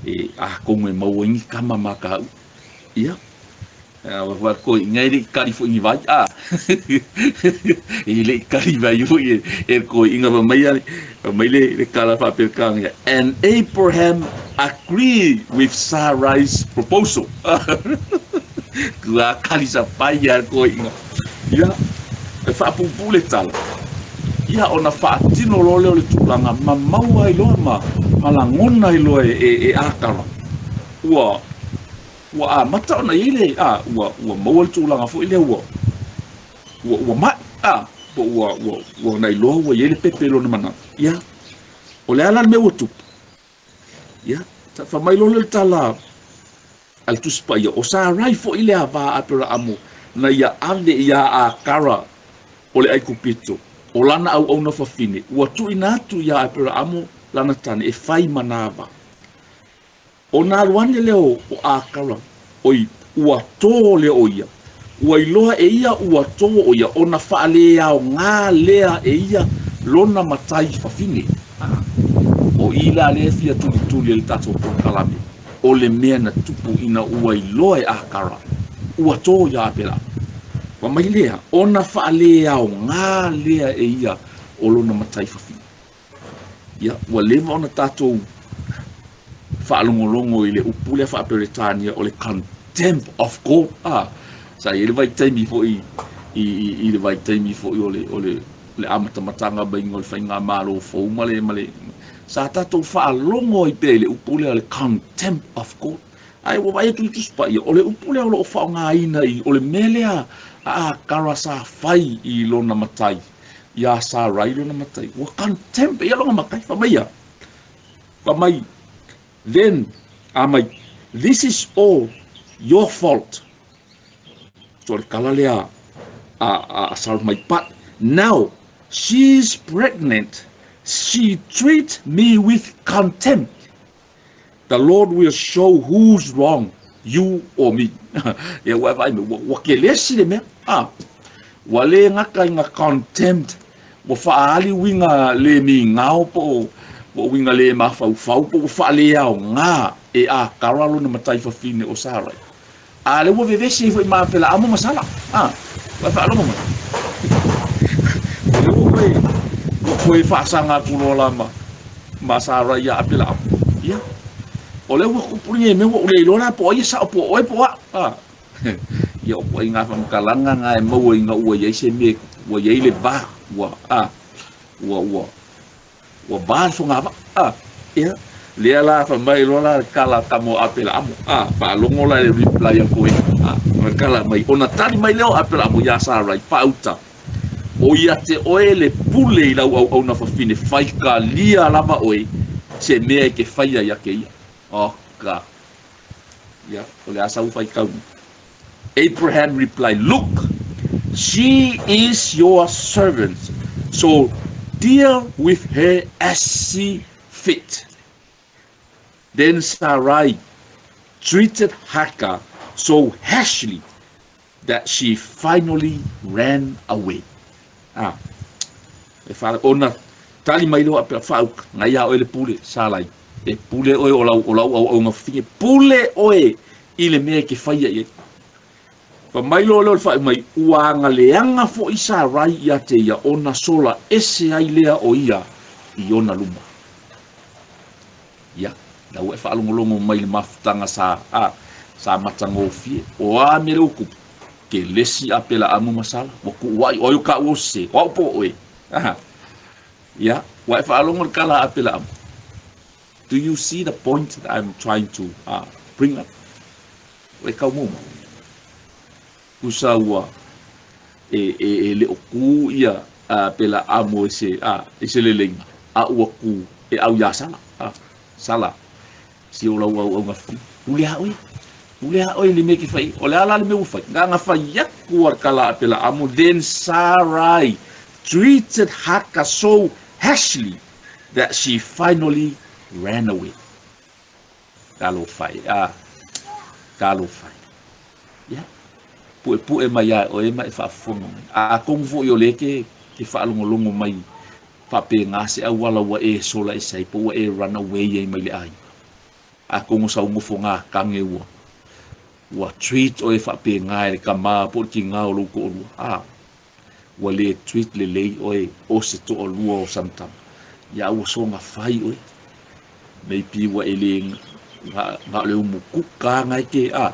e atonu e maua ai ni tama ma taua. Ia, Ko ina e le i kali foi ni vai, a. E le i kali vai foi e, e ko ina fa mai ale, fa mai le, le kala fa pe kanga. And Abraham agreed with Sarai's proposal. Kua kali sa pai ia ko ina. Ia, e faapuupuu le tala. Ia, ona faatino loa lea o le tulaga ma maua ai loa ma, ma lagona ai loa e, e, e Akara. Ua, Ua amata ona i ai le, a, ua, ua maua le tulaga foi lea ua, ua, ua mai, a, po ua, ua, ua na iloa ua i ai le pepe i lona manava. Ia, o le a la le mea ua tupu? Ia, fai mai loa lea o le tala a le Tusi Paia, o Sarai foi le ava a Aperaamo na ia ave iā Akara o le Aikupito, o lana auauna fafine, ua tuuina atu iā Aperaamo lana tane e fai ma nā ava. Ona alu ane lea o Akara, oi, ua tō lea o ia. Ua iloa e ia ua tō o ia, ona faaleaoga lea e ia lona matai fafine. O i la lea e fia tulituli e le tatou polokalame, o le mea na tupu ina ua iloa e Akara, ua tō iā Apela. Fai mai lea, ona faaleaoga lea e ia o lona matai fafine. Ia, ua leva ona tatou faalogologo i le upu lea faa-Peretania o le contempt of court. Ah, sa i ai le vaitaimi foi i, i, i le vaitaimi foi o le, o le, le amatamataga maiga o le faigamalo fou ma le, ma le, sa tatou faalogo ai pea i le upu lea o le contempt of court. Ae ua vaai atu i le Tusi Paia, o le upu lea o lo o faaaogaina i, o le mea lea a Akara sa fai i lona matai, iā Sarai lona matai, ua contempt ia lona matai, fai mai ia, fai mai, then, a mai, this is all your fault. So le tala lea a, a, a Sarai mai, but now she's pregnant, she treat me with contempt. The Lord will show who's wrong, you or me. Ia ua e vaai mai, ua, ua kelesi le mea. Ah, ua le gata i ngā contempt, ua faaali uiga le migao po o, po o uiga le mafaufau, po ua faaleaoga e Akara lona matai fafine o Sarai. A lea ua vevesi ai foi ma Apelaamo ma Sala. Ah, ua e faalogo mai. O lea ua koe, ua koe faasaga atu loa la ma, ma Sarai iā Apelaamo. Ia, o lea ua tupu lenei mea ua ou le iloa la po o ai e sao po o oe po o au. Ah, ia o ituaiga faamatalaga na e maua ina ua i ai se mea ua i ai le va, ua, ah, ua, ua, Ua va le fogavaa, a, ia, lea la fai mai loa la le tala tamo a Apelaamo, a, faalogo la i le reply a koe, a, ma le tala mai, ona tali mai lea o Apelaamo iā Sarai, faauta, o ia te oe le pule i lau auauna fafine, faitalia lava oe se mea e te faia ia te ia. Oh, ka. Ia, o le a sau faitau. Abraham replied, Look, she is your servant, so deal with her as see fit. Then Sarai treated Hagar so harshly that she finally ran away. Ah, e fa ona tali mai loa pe faauka ngai a oe le pule Salai e pule oe o lau o lau au au ngafine pule oe i le mea ke faia i fa mai loa lea o le faaiu mai ua agaleaga foʻi Sarai ia te ia ona sola ese ai lea o ia i ona luma. Ia, la ua e faalogologo mai i le mafutaga sa a sa matagofie. O a mea lea ua tupu? Ke lesi a Pelaamu ma Sala, ua tuuaʻi o ai o taua o sese, o au po o oe. Aha. Ia, ua e faalogo i le tala a Apelaamu. Do you see the point that I'm trying to bring up? O e kaumou mai. Tusa ua e, e, e le o kū ia a Pelaamu i se, a, i se leleiga, a ua kū e ʻau iā Sala. A, Sala, si o lau auauga fili. Pule a oe. Pule a oe i le mea ke fai. O le a la le mea ua fai? Na ona fai aku a le kala a Pelaamu. Then Sarai treated Hagar so harshly that she finally ran away. Talofa e, a, talofa e. Ia, puepue mai a e oe ma e faafofoga mai. Atonu foi o lea ke, ke faalogologo mai faapena se auala ua e sola ese ai po ua e run away ai mai le aiga. Atonu o sau nofogakage ua, ua treat oe faapena e le tama po o le tiga o lou toalua. A, ua le treat lelei oe o se toalua o sana tama. Ia a ua soga fai oe. Maybe ua e le na, na o le umukuka lava na e ke a,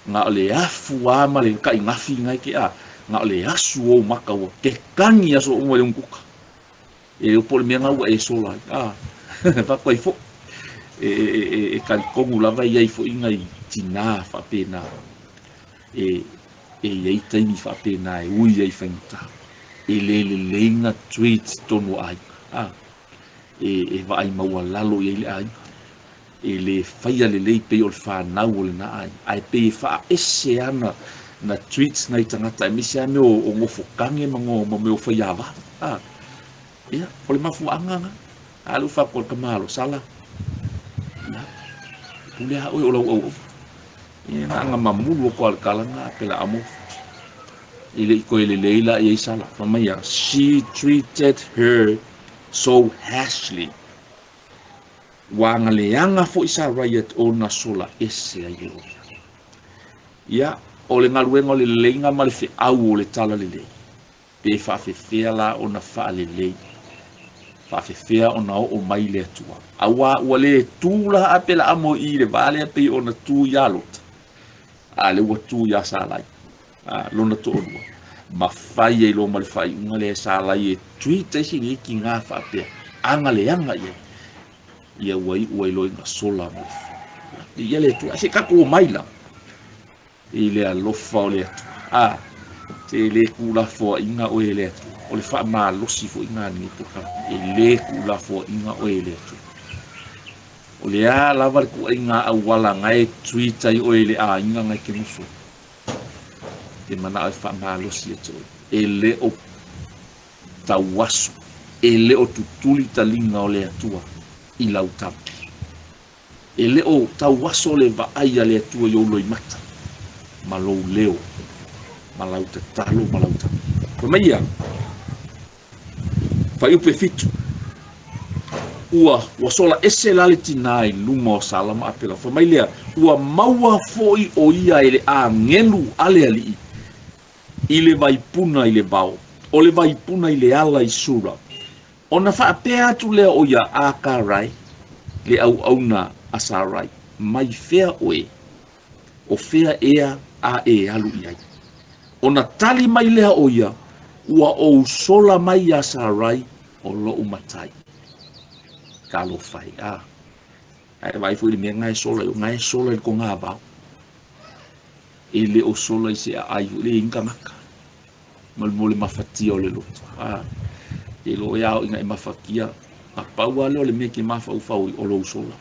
na o le afu lava ma le taʻigafi na e ke a, na o le asu o ou maka ua kekagi aso uma i le umukuka. E le o po o le mea lena ua e sola ai. A, fatu ai foʻi. E, e, e, e talitonu lava e i ai foʻi nai tinā faapena e, e i ai taimi faapena e ui ai faigata. E le lelei na treat tonu o aiga. A, e, e vaai maualalo i ai le aiga. E le faia lelei pei o le fanau o lena aiga, ae pei e faaese ana na treat nai tagata aemaise lava mea o nofotage ma no ma mea o faiava. A, ia, o le mafuaaga na. A lea ua faapoa le tama alo, Sala, ia, e pule lava oe o lau auauna. Ia, na ona mamulu atu lava o le tala lena a Pelaamu. E le i toe lelei la i ai Sala. Fai mai a, she treated her so harshly. Ua agaleaga foʻi Sarai ona sola ese ai e oe. Ia, o le galuega o le leleiga ma le feʻau o le talalelei, pe faafefea la ona faalelei, faafefea ona oo mai le Atua. Auā ua le tu la a Pelaamo i i le va lea pei ona tu iā Lota, a lea ua tu iā Salai, a, lona toalua, ma fai ai loa ma le faaiuga lea e Salai e treat ai si nei tigā faapea, agaleaga i ai. Ia ua iʻu ai loa i na sola ma le Ia le Atua, se tatou omai la i le alofa o le Atua. A, te le tuulafoaiga oe e le Atua. O le faamalosi foi lena a lenei polokalame. E le tuulafoaiga oe e le Atua. O le a lava le tuuaiga auala na e treat ai oe i le aiga na e te nofo ai. Te manao e faamalosi ia te oe. E le o tauaso, e le o tutuli taliga o le Atua i lau tala. E le o tauaso le vaai a le Atua i ou loimata, ma lou leo, ma lau tatalo ma lau tala. Fai mai ia, Fuaiupu e 7, Ua, ua sola ese la le tinā i luma o Sala ma Apela. Fai mai lea, Ua maua foʻi o ia e le agelu a le Alii i le vaipuna i le vao, o le vaipuna i le ala i Sura. Ona faapea atu lea o ia a Karai, le auauna a Sarai, Mai fea oe, o fea ea a e alu i ai? Ona tali mai lea o ia, Ua ou sola mai iā Sarai o loʻu matai. Talofa e, a, ae vaai foi i le mea na e sola i o, na e sola i le togavao. E le o sola i se aai foi le i ai ni tagata. Ma le mo le mafatia o le loto. A, e lo e ao ina e mafatia, a pau lava lea o le mea e te mafaufau ai, o lou sola.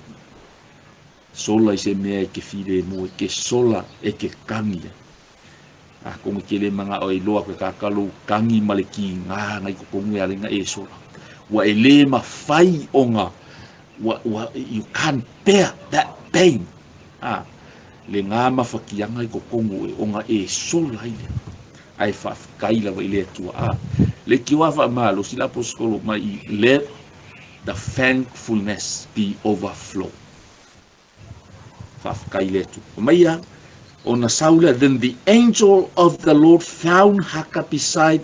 Sola i se mea e te filemu ai, te sola e te kagi ai. Atonu e te le manao e iloa atu e kākā lou kagi ma le kīgā na i totonu e ala ai na e sola. Ua e le mafai ona Ua you can't bear that pain. A le ngā mafakianga i kokongu e onga e sola ai lea. Ae faafetai lava i le Atua. A le kiwa faamalosi la aposetolo mai, let the thankfulness be overflow. Faafetai le Atua. Mai ia ona sau lea, then the angel of the Lord found Haka beside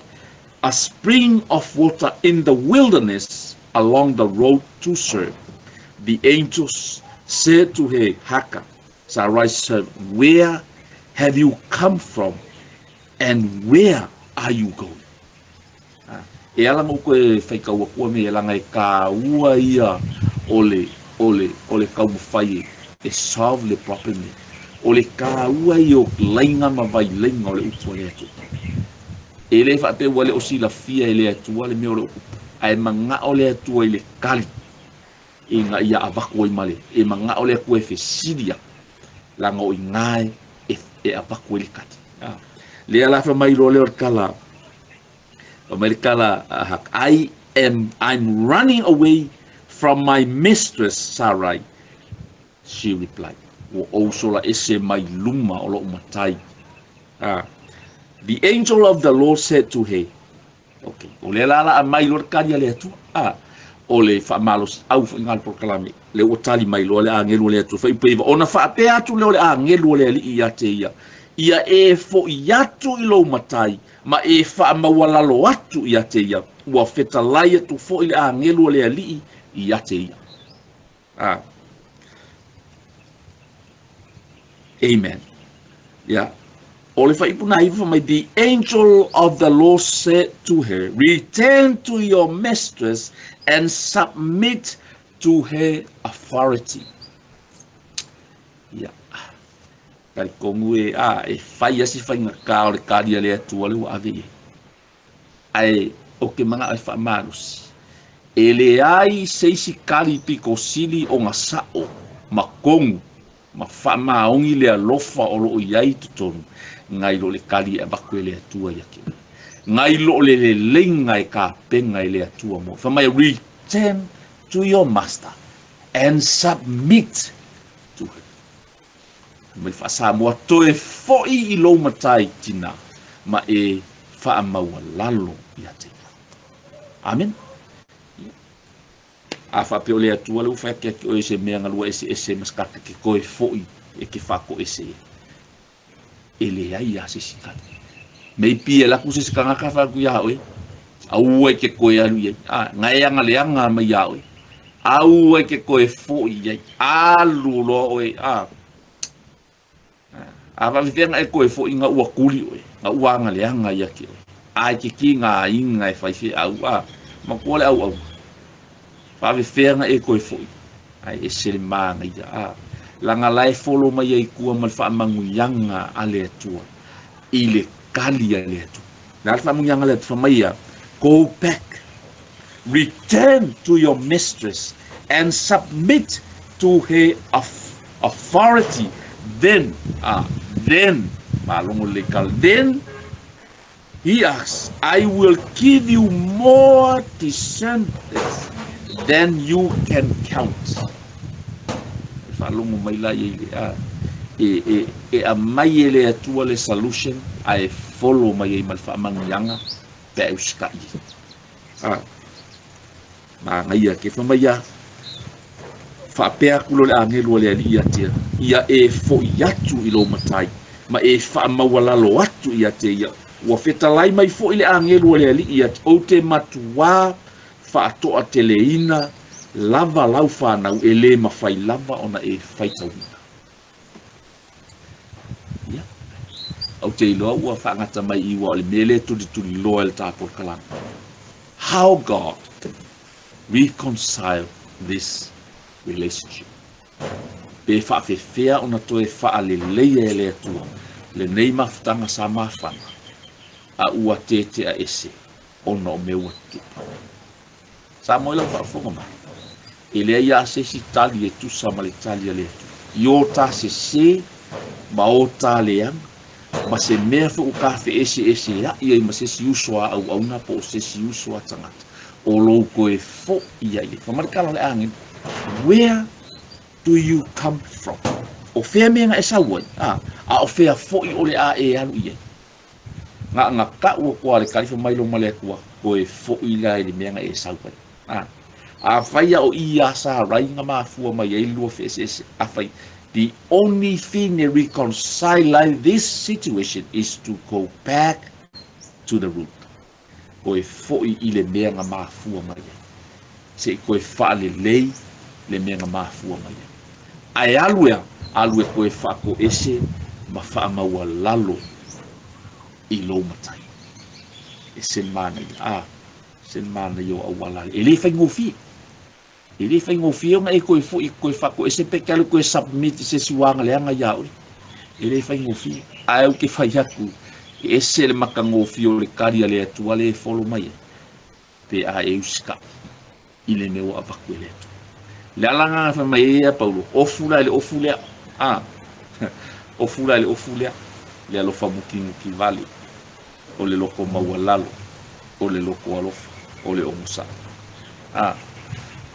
a spring of water in the wilderness along the road to Shur. The angels said to her, Haka, Sarai said, where have you come from and where are you going? E ala mo koe whaikaua kua me e langa e ka ua ia o le, o le, o le kaumawhai e solve le problem le. O le ka ua i o lainga ma vai lainga o le upu a le Atua. E le whaapea ua le o silafia e le Atua le mea o le upu. Ae mangao le Atua i le kali. E nga ia avaku ai male. E mangao le Atua e fesilia. Langa o i ngae e avaku ai le kali. Le ala fa mai lo le o le kala. O mai le kala, I'm running away from my mistress Sarai. She replied. Ua ou sola ese mai luma o lou matai. The angel of the Lord said to her, okay, o le la la a mai lo le kali a le Atua. O le whaamalosi au wha inga le polokalame. Le ua tali mai loa le angelu o le Atua. Whai peiva, ona whaapea atu leo le angelu o le alii ia te ia. Ia e fo i atu i lou matai, ma e whaamaualalo atu ia te ia. Ua fetalai atu fo i le angelu o le alii ia te ia. Amen. Yeah. O le whaipuna iwa mai, the angel of the Lord said to her, return to your mistress and submit to her authority. Yeah. Kari kongu e, e whai asi whai ngā kā o le kāria le atua le ua ave e. Ae, o ke manga ai whaamarusi. E le ai seisi kari piko sili o ngā sao, ma kongu, ma whaamaongi le alofa o loo iai totonu, ngai lo le kari e avaku e le atua ia ke. Ngai lo le le leinga e ka penga e le atua mo. Whamai, return to your master and submit to her. Mai whaasamoa toe foi i lou matai tina, ma e whaamaua lalo ia te ia. Amen. A whaapeo le atua le uwhai kia ki oe se mea ngalua ese ese maskata ke koe foi e ke whako ese e. E le ai a se sikana. Mei pi e laku se sikanga ka whaku ia oe. Au e ke koe alu ia. Ngai anga le anga mai ia oe. Au e ke koe foi ia. Alu loa oe. A wawhitenga e koe foi ngā ua kuli oe. Ngā ua anga le anga ia ke oe. Ai ke ki ngā inga e whaiwhe au. Ma kua le au au. Wawhitenga e koe foi. Ai e sele maanga ia. Langa lae folo mai ai kua ma le whaamanguianga a le Atua. I le kali a le Atua. Le whaamanguianga le Atua mai ia. Go back. Return to your mistress and submit to her authority. Then, then, then he asks, I will give you more descendants than you can count. Whalongo mai la ia i le e a mai e le Atua le solution, a e follow mai e ma le whaamanguianga, pe e usikai. Ma ngai ke whamai whaapea kulo le angelu le ali ia te ia e foi atu i lou matai, ma e whaamaualalo atu ia te ia. Ua fetalai mai foi le angelu le ali ia te o te matua whaatoa te leina lava lau whanau e le mawhai lava ona e whaitauina. Ia. Au te iloa ua whaangata mai iwa o le mele tuli tuli loa le tāpol kalama. How God reconcile this relationship. Pe whaafewhea ona toe whaaleleia e le Atua, le nei mafutanga sa mawhana, a ua tete a ese, ona o mea ua tutupa. Sa moi lau whaafonga mai. E lea ia se si tali e tusa ma le tali a le Atua. I o tā se se, ma o tā leanga, ma se mea fo u ka whe ese ese ia, ia i ma se si uso a au auna po o se si uso a tangata. O lou koe fo ia i. Whamarikala le angin. Where do you come from? O fea mea na e sau ai, a o fea fo'i o le a e alu i ai. Ga ka'u atu a le kalifa mai loma le Atua, toe fo'i la i le mea na e sau ai. Afai ia o i a Sarai na mafua mai ai lua feeseese, afai, the only thing that reconcile this situation is to go back to the root. Koe fo'i i le mea na mafua mai ai. Se i koe faalelei le mea na mafua mai ai. Ae alu ea, alu e koe faakoese ma faamaualalo i lou matai. E se manaia, se manaia o auala. E le faigofie. E le faigofie ona e koe fo'i koe faakoese pe ke alu koe submit i se suaga leaga iā oe. E le faigofie. Ae ou te fai atu, e ese le makagofie o le kali a le Atua le e folo mai ai. Pe a e usita'i i le mea ua avatu e le Atua. Le ala ga fai mai ai ia Paulo, ofu la i le ofu lea. Ofu la i le ofu lea. Le alofa mukimuki vale. O le loko maualalo. O le loko alofa. O le ogosa'i.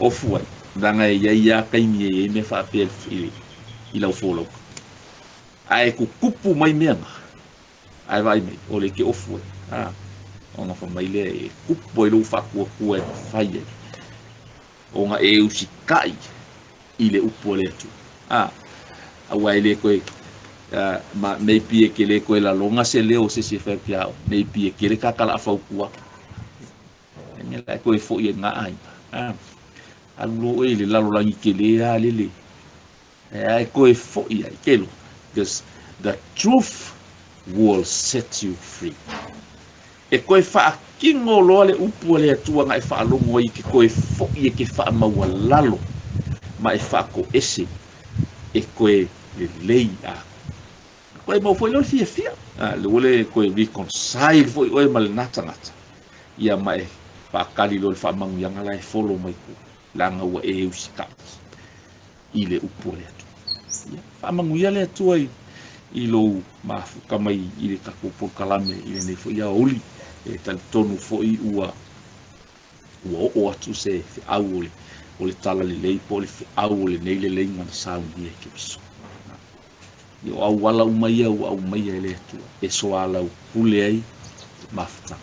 Ofu ai. Leaga e iai lava taimi e iai mea faapea i lau folauga. Ae tutupu mai mea na. Ae vaai mai, o le ke ofu ai. Ona fai mai lea e tupu ai lou faatuatua e mafai ai ona e usita'i i le upu a le Atua. Aua e le koe, ma maybe e ke le koe laloga se leo se isi e fai atu ia oe. Maybe e kele kakala a fautua. E mea la e koe fo'i e ngā aiga. Alu loa oe i le lalolagi tele a lele. E ae koe fo'i ai, kelo. Because the truth will set you free. E koe faakino loa le upu a le Atua na e faalogo ai ke koe fo'i e ke faamaualalo ma e faakoese e koe lelei a. Koe mau fo'i lea o le fiafia. Le ua le koe reconcile fo'i oe ma lenā tagata. Ia ma e faakali loa le faamanuiaga la e folo mai tua. Leaga ua e usita'i i le upu a le Atua. Ia, faamanuia le Atua i lou mafuta mai i le tatou polokalame i lenei fo'i aoauli. E talitonu fo'i ua oo atu se feau o le talalelei po o le feau o lenei leleiga na saunia e Keriso. Ia o auala uma ia ua aumaia e le Atua e soalaupule ai mafutaga.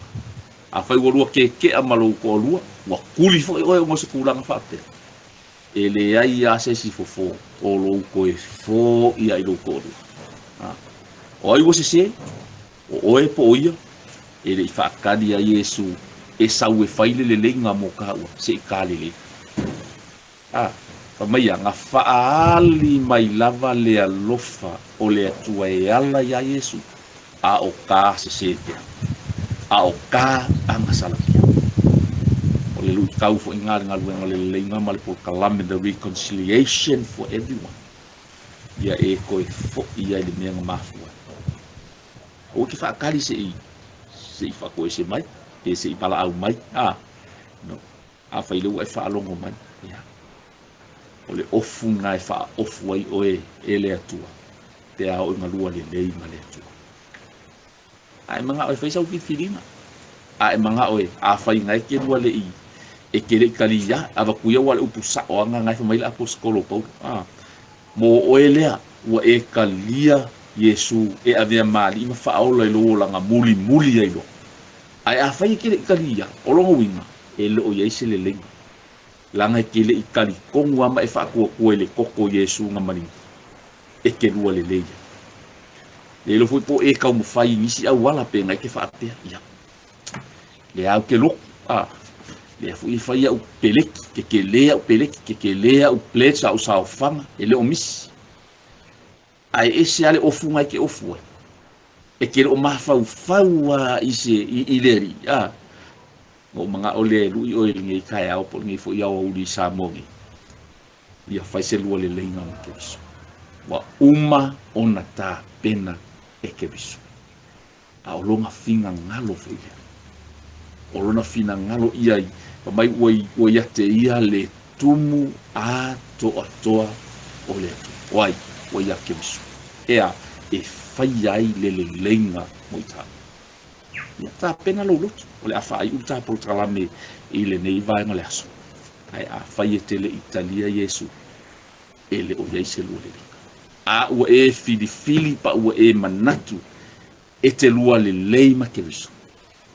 Afai ua lua kekea ma lou toalua, ua tuli fo'i oe ona o se tulaga faapea. E leai lava se isi fofo o lou toe fo'i ai lou toalua. O ai ua sesē, o oe po o ia, e le'i faakali ai Iesu e sau e fai le leleiga mo taua se'i talelei. Fai mai ia, na faaali mai lava le alofa o le Atua e ala iā Iesu, a o kā sesē pea, a o kā agasala pea. O le luitau fo'i gā le galuega o le leleiga ma le polokalame The Reconciliation for Everyone. Ia e koe fo'i ai le mea na mafua ai. Aua ke faakali se'i faakoese mai, pe se'i valaau mai. No. Afai lea ua e faalogo mai. Ia. O le ofu na e faaofu ai oe e le Atua, pe a oo ina lua lelei ma le Atua. Ae mana'o e fai sau filifiliga. Ae mana'o e afai na e ke lua le'i e ke le'i kaliā, avatu ia ua le upu sa'o aga na e fai mai le aposetolo o Paulo. Mo oe lea ua e kalia Iesu e avea maali'i ma faaola i lou olaga mulimuli ai loa. Ae afai e ke le'i kaliā, o lona uiga e le o i ai se leleiga. Leaga e ke le'i talitonu lava ma e faatuatua i le toto o Iesu na maligi, e ke lua lelei ai. Le iloa foi po o e taumafai i nisi auala pe na e ke faapea, ia, lea au ke lotu, lea foi e fai a'u peleki, ke kelē a'u peleki, ke kelē a'u pledge a'u saofaga, e le o misi. Ae ese lava le ofu na e ke ofu ai. E ke le o mafaufau lava i se i le alii, Na ou mana'o lea e lu'i oe i lenei taeao po o lenei fo'i aoauli i Samoa nei, ia fai se lua leleiga ma Keriso. Ua uma ona tapena e Keriso. A o lona finagalo foi lea. O lona finagalo ia i, fai mai ua ia te ia le tumu atoatoa o le Atua. O ai? Ua ia Keriso. Ea, e faia ai le leleiga mo i tatou. Ia tapena lou loto, o le a faaiu le ta polokalame i lenei vaega o le aso. Ae afai e te le i talia Iesu, e le o i ai se lua leleiga. A ua e filifili pa ua e manatu e te lua lelei ma Keriso,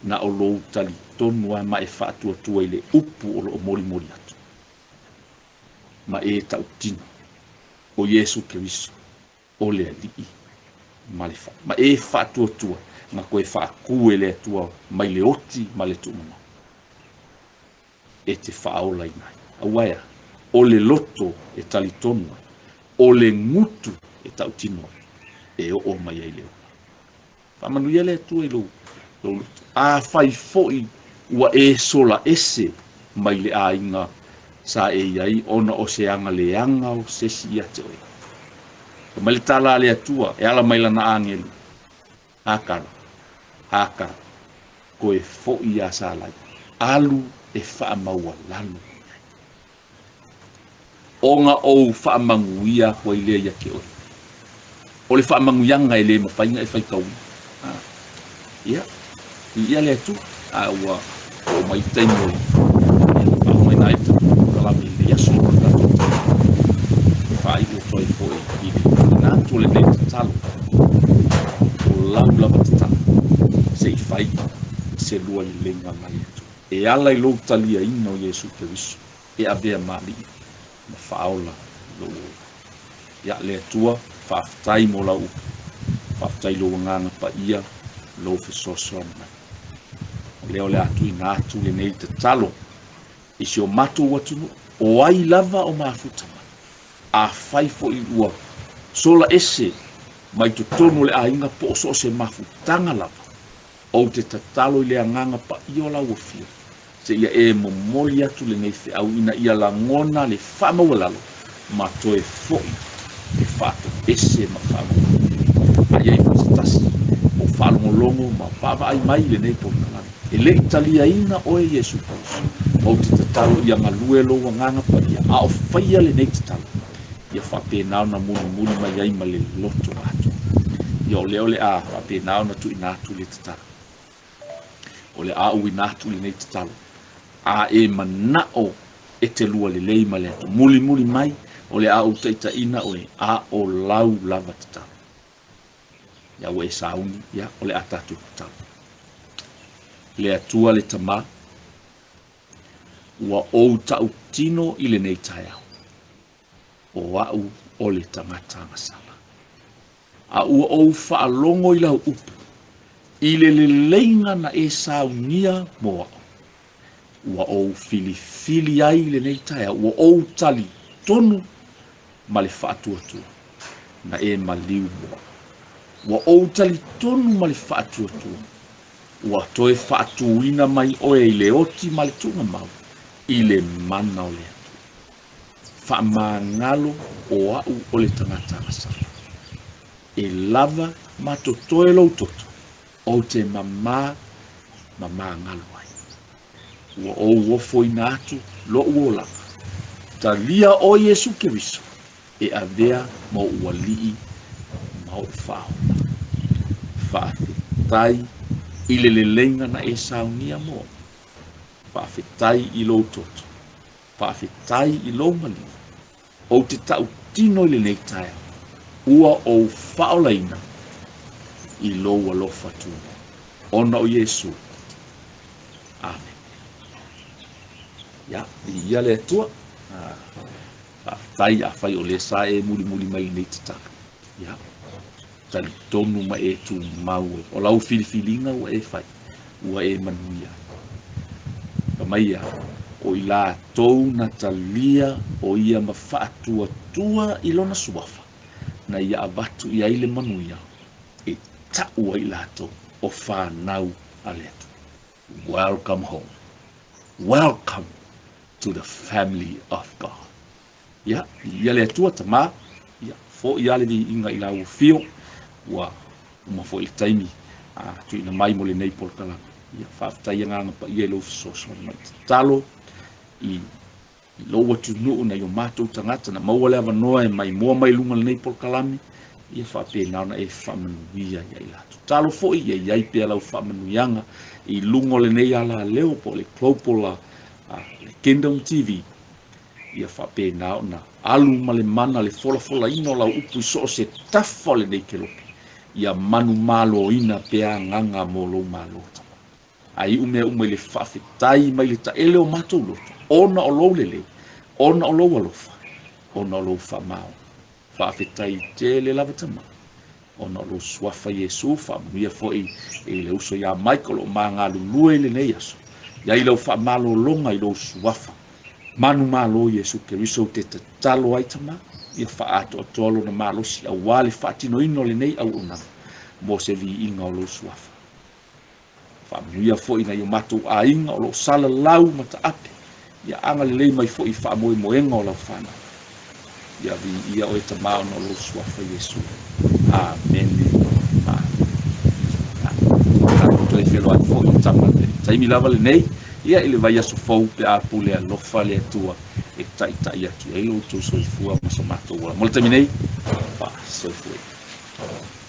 na o lou talitonu lava ma e faatuatua i le upu o lo o molimoli atu, ma e tautino o Iesu Keriso o le Alii ma le fa, ma e faatuatua na koe faakū e le Atua mai le oti ma le tuumamao e te faaolaina ai. Aua e a? O le loto e talitonu ai, o le gutu e tautino ai, e oo mai ai le ola. Faamanuia le Atua i lou, lou loto. Afai foi ua e sola ese mai le aiga sa e i ai ona o se aga leaga o se isi ia te oe. Fai mai le tala a le Atua e ala mai lana agelu, Hakara, Hakara, koe foi iā Salai, alu e faamaualalo i ai. Ona ou faamanuia aku ai lea ia te oe. O le faamanuiaga e le mafai ona e faitauina. Ia, viia le Atua, a ua oo mai le taimi o le faaumaina ai le tatou polokalame i lenei aso o le tatou taimi e faaiu atu ai foi i le tuuina atu o lenei tatalo, o lau lava tatalo, se i fai se lua leleiga ma le Atua e ala i lou taliaina o Iesu Keriso e avea ma Alii ma faaola i lou ola. Ia, le Atua, faafetai mo lau upu, faafetai i lou agaga paia, lou fesoasoani mai. O lea o le a tuuina atu lenei tatalo i si o matou atunuu, o ai lava o mafuta mai, afai foi ua sola ese mai totonu o le aiga po o so o se mafutaga lava, ou te tatalo i le agaga paia o lau afio, seia e momoli atu lenei feau ina ia lagona le faamaualalo ma toe foi e faatoese ma faamamalu. A i ai foi se tasi o faalogologo ma vaavaai mai i lenei polokalame, e le i taliaina oe Iesu Keriso, ou te tatalo ia galue lou agaga paia, a o faia lenei tatalo, ia faapena ona mulimuli mai ai ma le loto atoa. Ia o lea o le a faapena ona tuuina atu le tatalo. O le a uina atu lenei tatalo. A e manao e te lua lelei ma le Atua, mulimuli mai, o le a ou taitaiina oe, a o lau lava tatalo. Ia ua e sauni, ia o le a tatou tatalo. Le Atua le Tama, ua ou tautino i lenei taeao, o au o le tagata agasala. A ua ou faalogo i lau upu, i le leleiga na e saunia mo au. Ua ou filifili ai i lenei taeao, ua ou talitonu ma le faatuatua na e maliu mo au. Ua ou talitonu ma le faatuatua, ua toe faatuina mai oe i le oti ma le tuugamau i le mana o le Atua. Faamagalo o au o le tagata agasala. E lava ma totoe lou toto, ou te mamā ma magalo ai. Ua ou ofoina atu loʻu olaga. Talia ʻoe Iesu Keriso e avea ma oʻu alii ma oʻu faaola. Faafetai i le leleiga na e saunia mo au. Faafetai i lou toto. Faafetai i lou maliu. Ou te tautino i lenei taeao, ua ou faaolaina i lou alofa tumau, ona o Iesu. Amene. Ia, viia le Atua. Faafetai afai o lea sa e mulimuli mai i lenei tatalo. Ia, talitonu ma e tumau ai. O lau filifiliga ua e fai, ua e manuia ai. Fai mai ia, o i latou na talia o ia ma faatuatua i lona suafa, na ia avatu i ai le manuia e ta'u ai i latou o fanau a le Atua. Welcome home. Welcome to the family of God. Ia, viia le Atua, Tama, ia, fo'i lava le viiga i lau afio, ua uma foi le taimi a tuuina mai mo lenei polokalame. Ia, faafetai agaga paia i lou fesoasoani mai. Tatalo i lou atunuu nai o matou tagata na maua le avanoa e maimoa mai luga o lenei polokalame, ia faapena ona e faamanuia ia i latou. Tatalo foi ia i ai pea lau faamanuiaga i luga o lenei alaleo po o le Global le Kingdom TV. Ia faapena ona alu ma le mana le folafolaina o lau upu i so o se tafa o lenei kelope, ia manumaloina pea agaga mo lou malo, Tama. Ae iu mea uma i le faafetai mai le taele o matou loto, ona o lou lelei, ona o lou alofa, ona o lou faamaoni. Faafetai tele lava, Tama, ona o lou suafa Iesu. Faamanuia foi i le uso ia Michael o lo o magalulue i lenei aso. Ia i lau faamalologa i lou suafa manumalo Iesu Keriso ou te tatalo ai, Tama, ia faaatoatoa lona malosi aua le faatinoina o lenei auaunaga mo se viiga o lou suafa. Faamanuia foi nai o matou aiga o lo o salalau ma taape, ia agalelei mai foi i faamoemoega o lau fanau. Ia viia oe, Tama, ona o lou suafa Iesu. Amene. Amene. Tatou toe feiloai foi, Tama, le taimi lava lenei, ia i le vaiaso fou pe a pule alofa le Atua e taʻitaʻi atu i ai lo outou soifua ma so matou ola. Mo le taimi nei, faasoifua.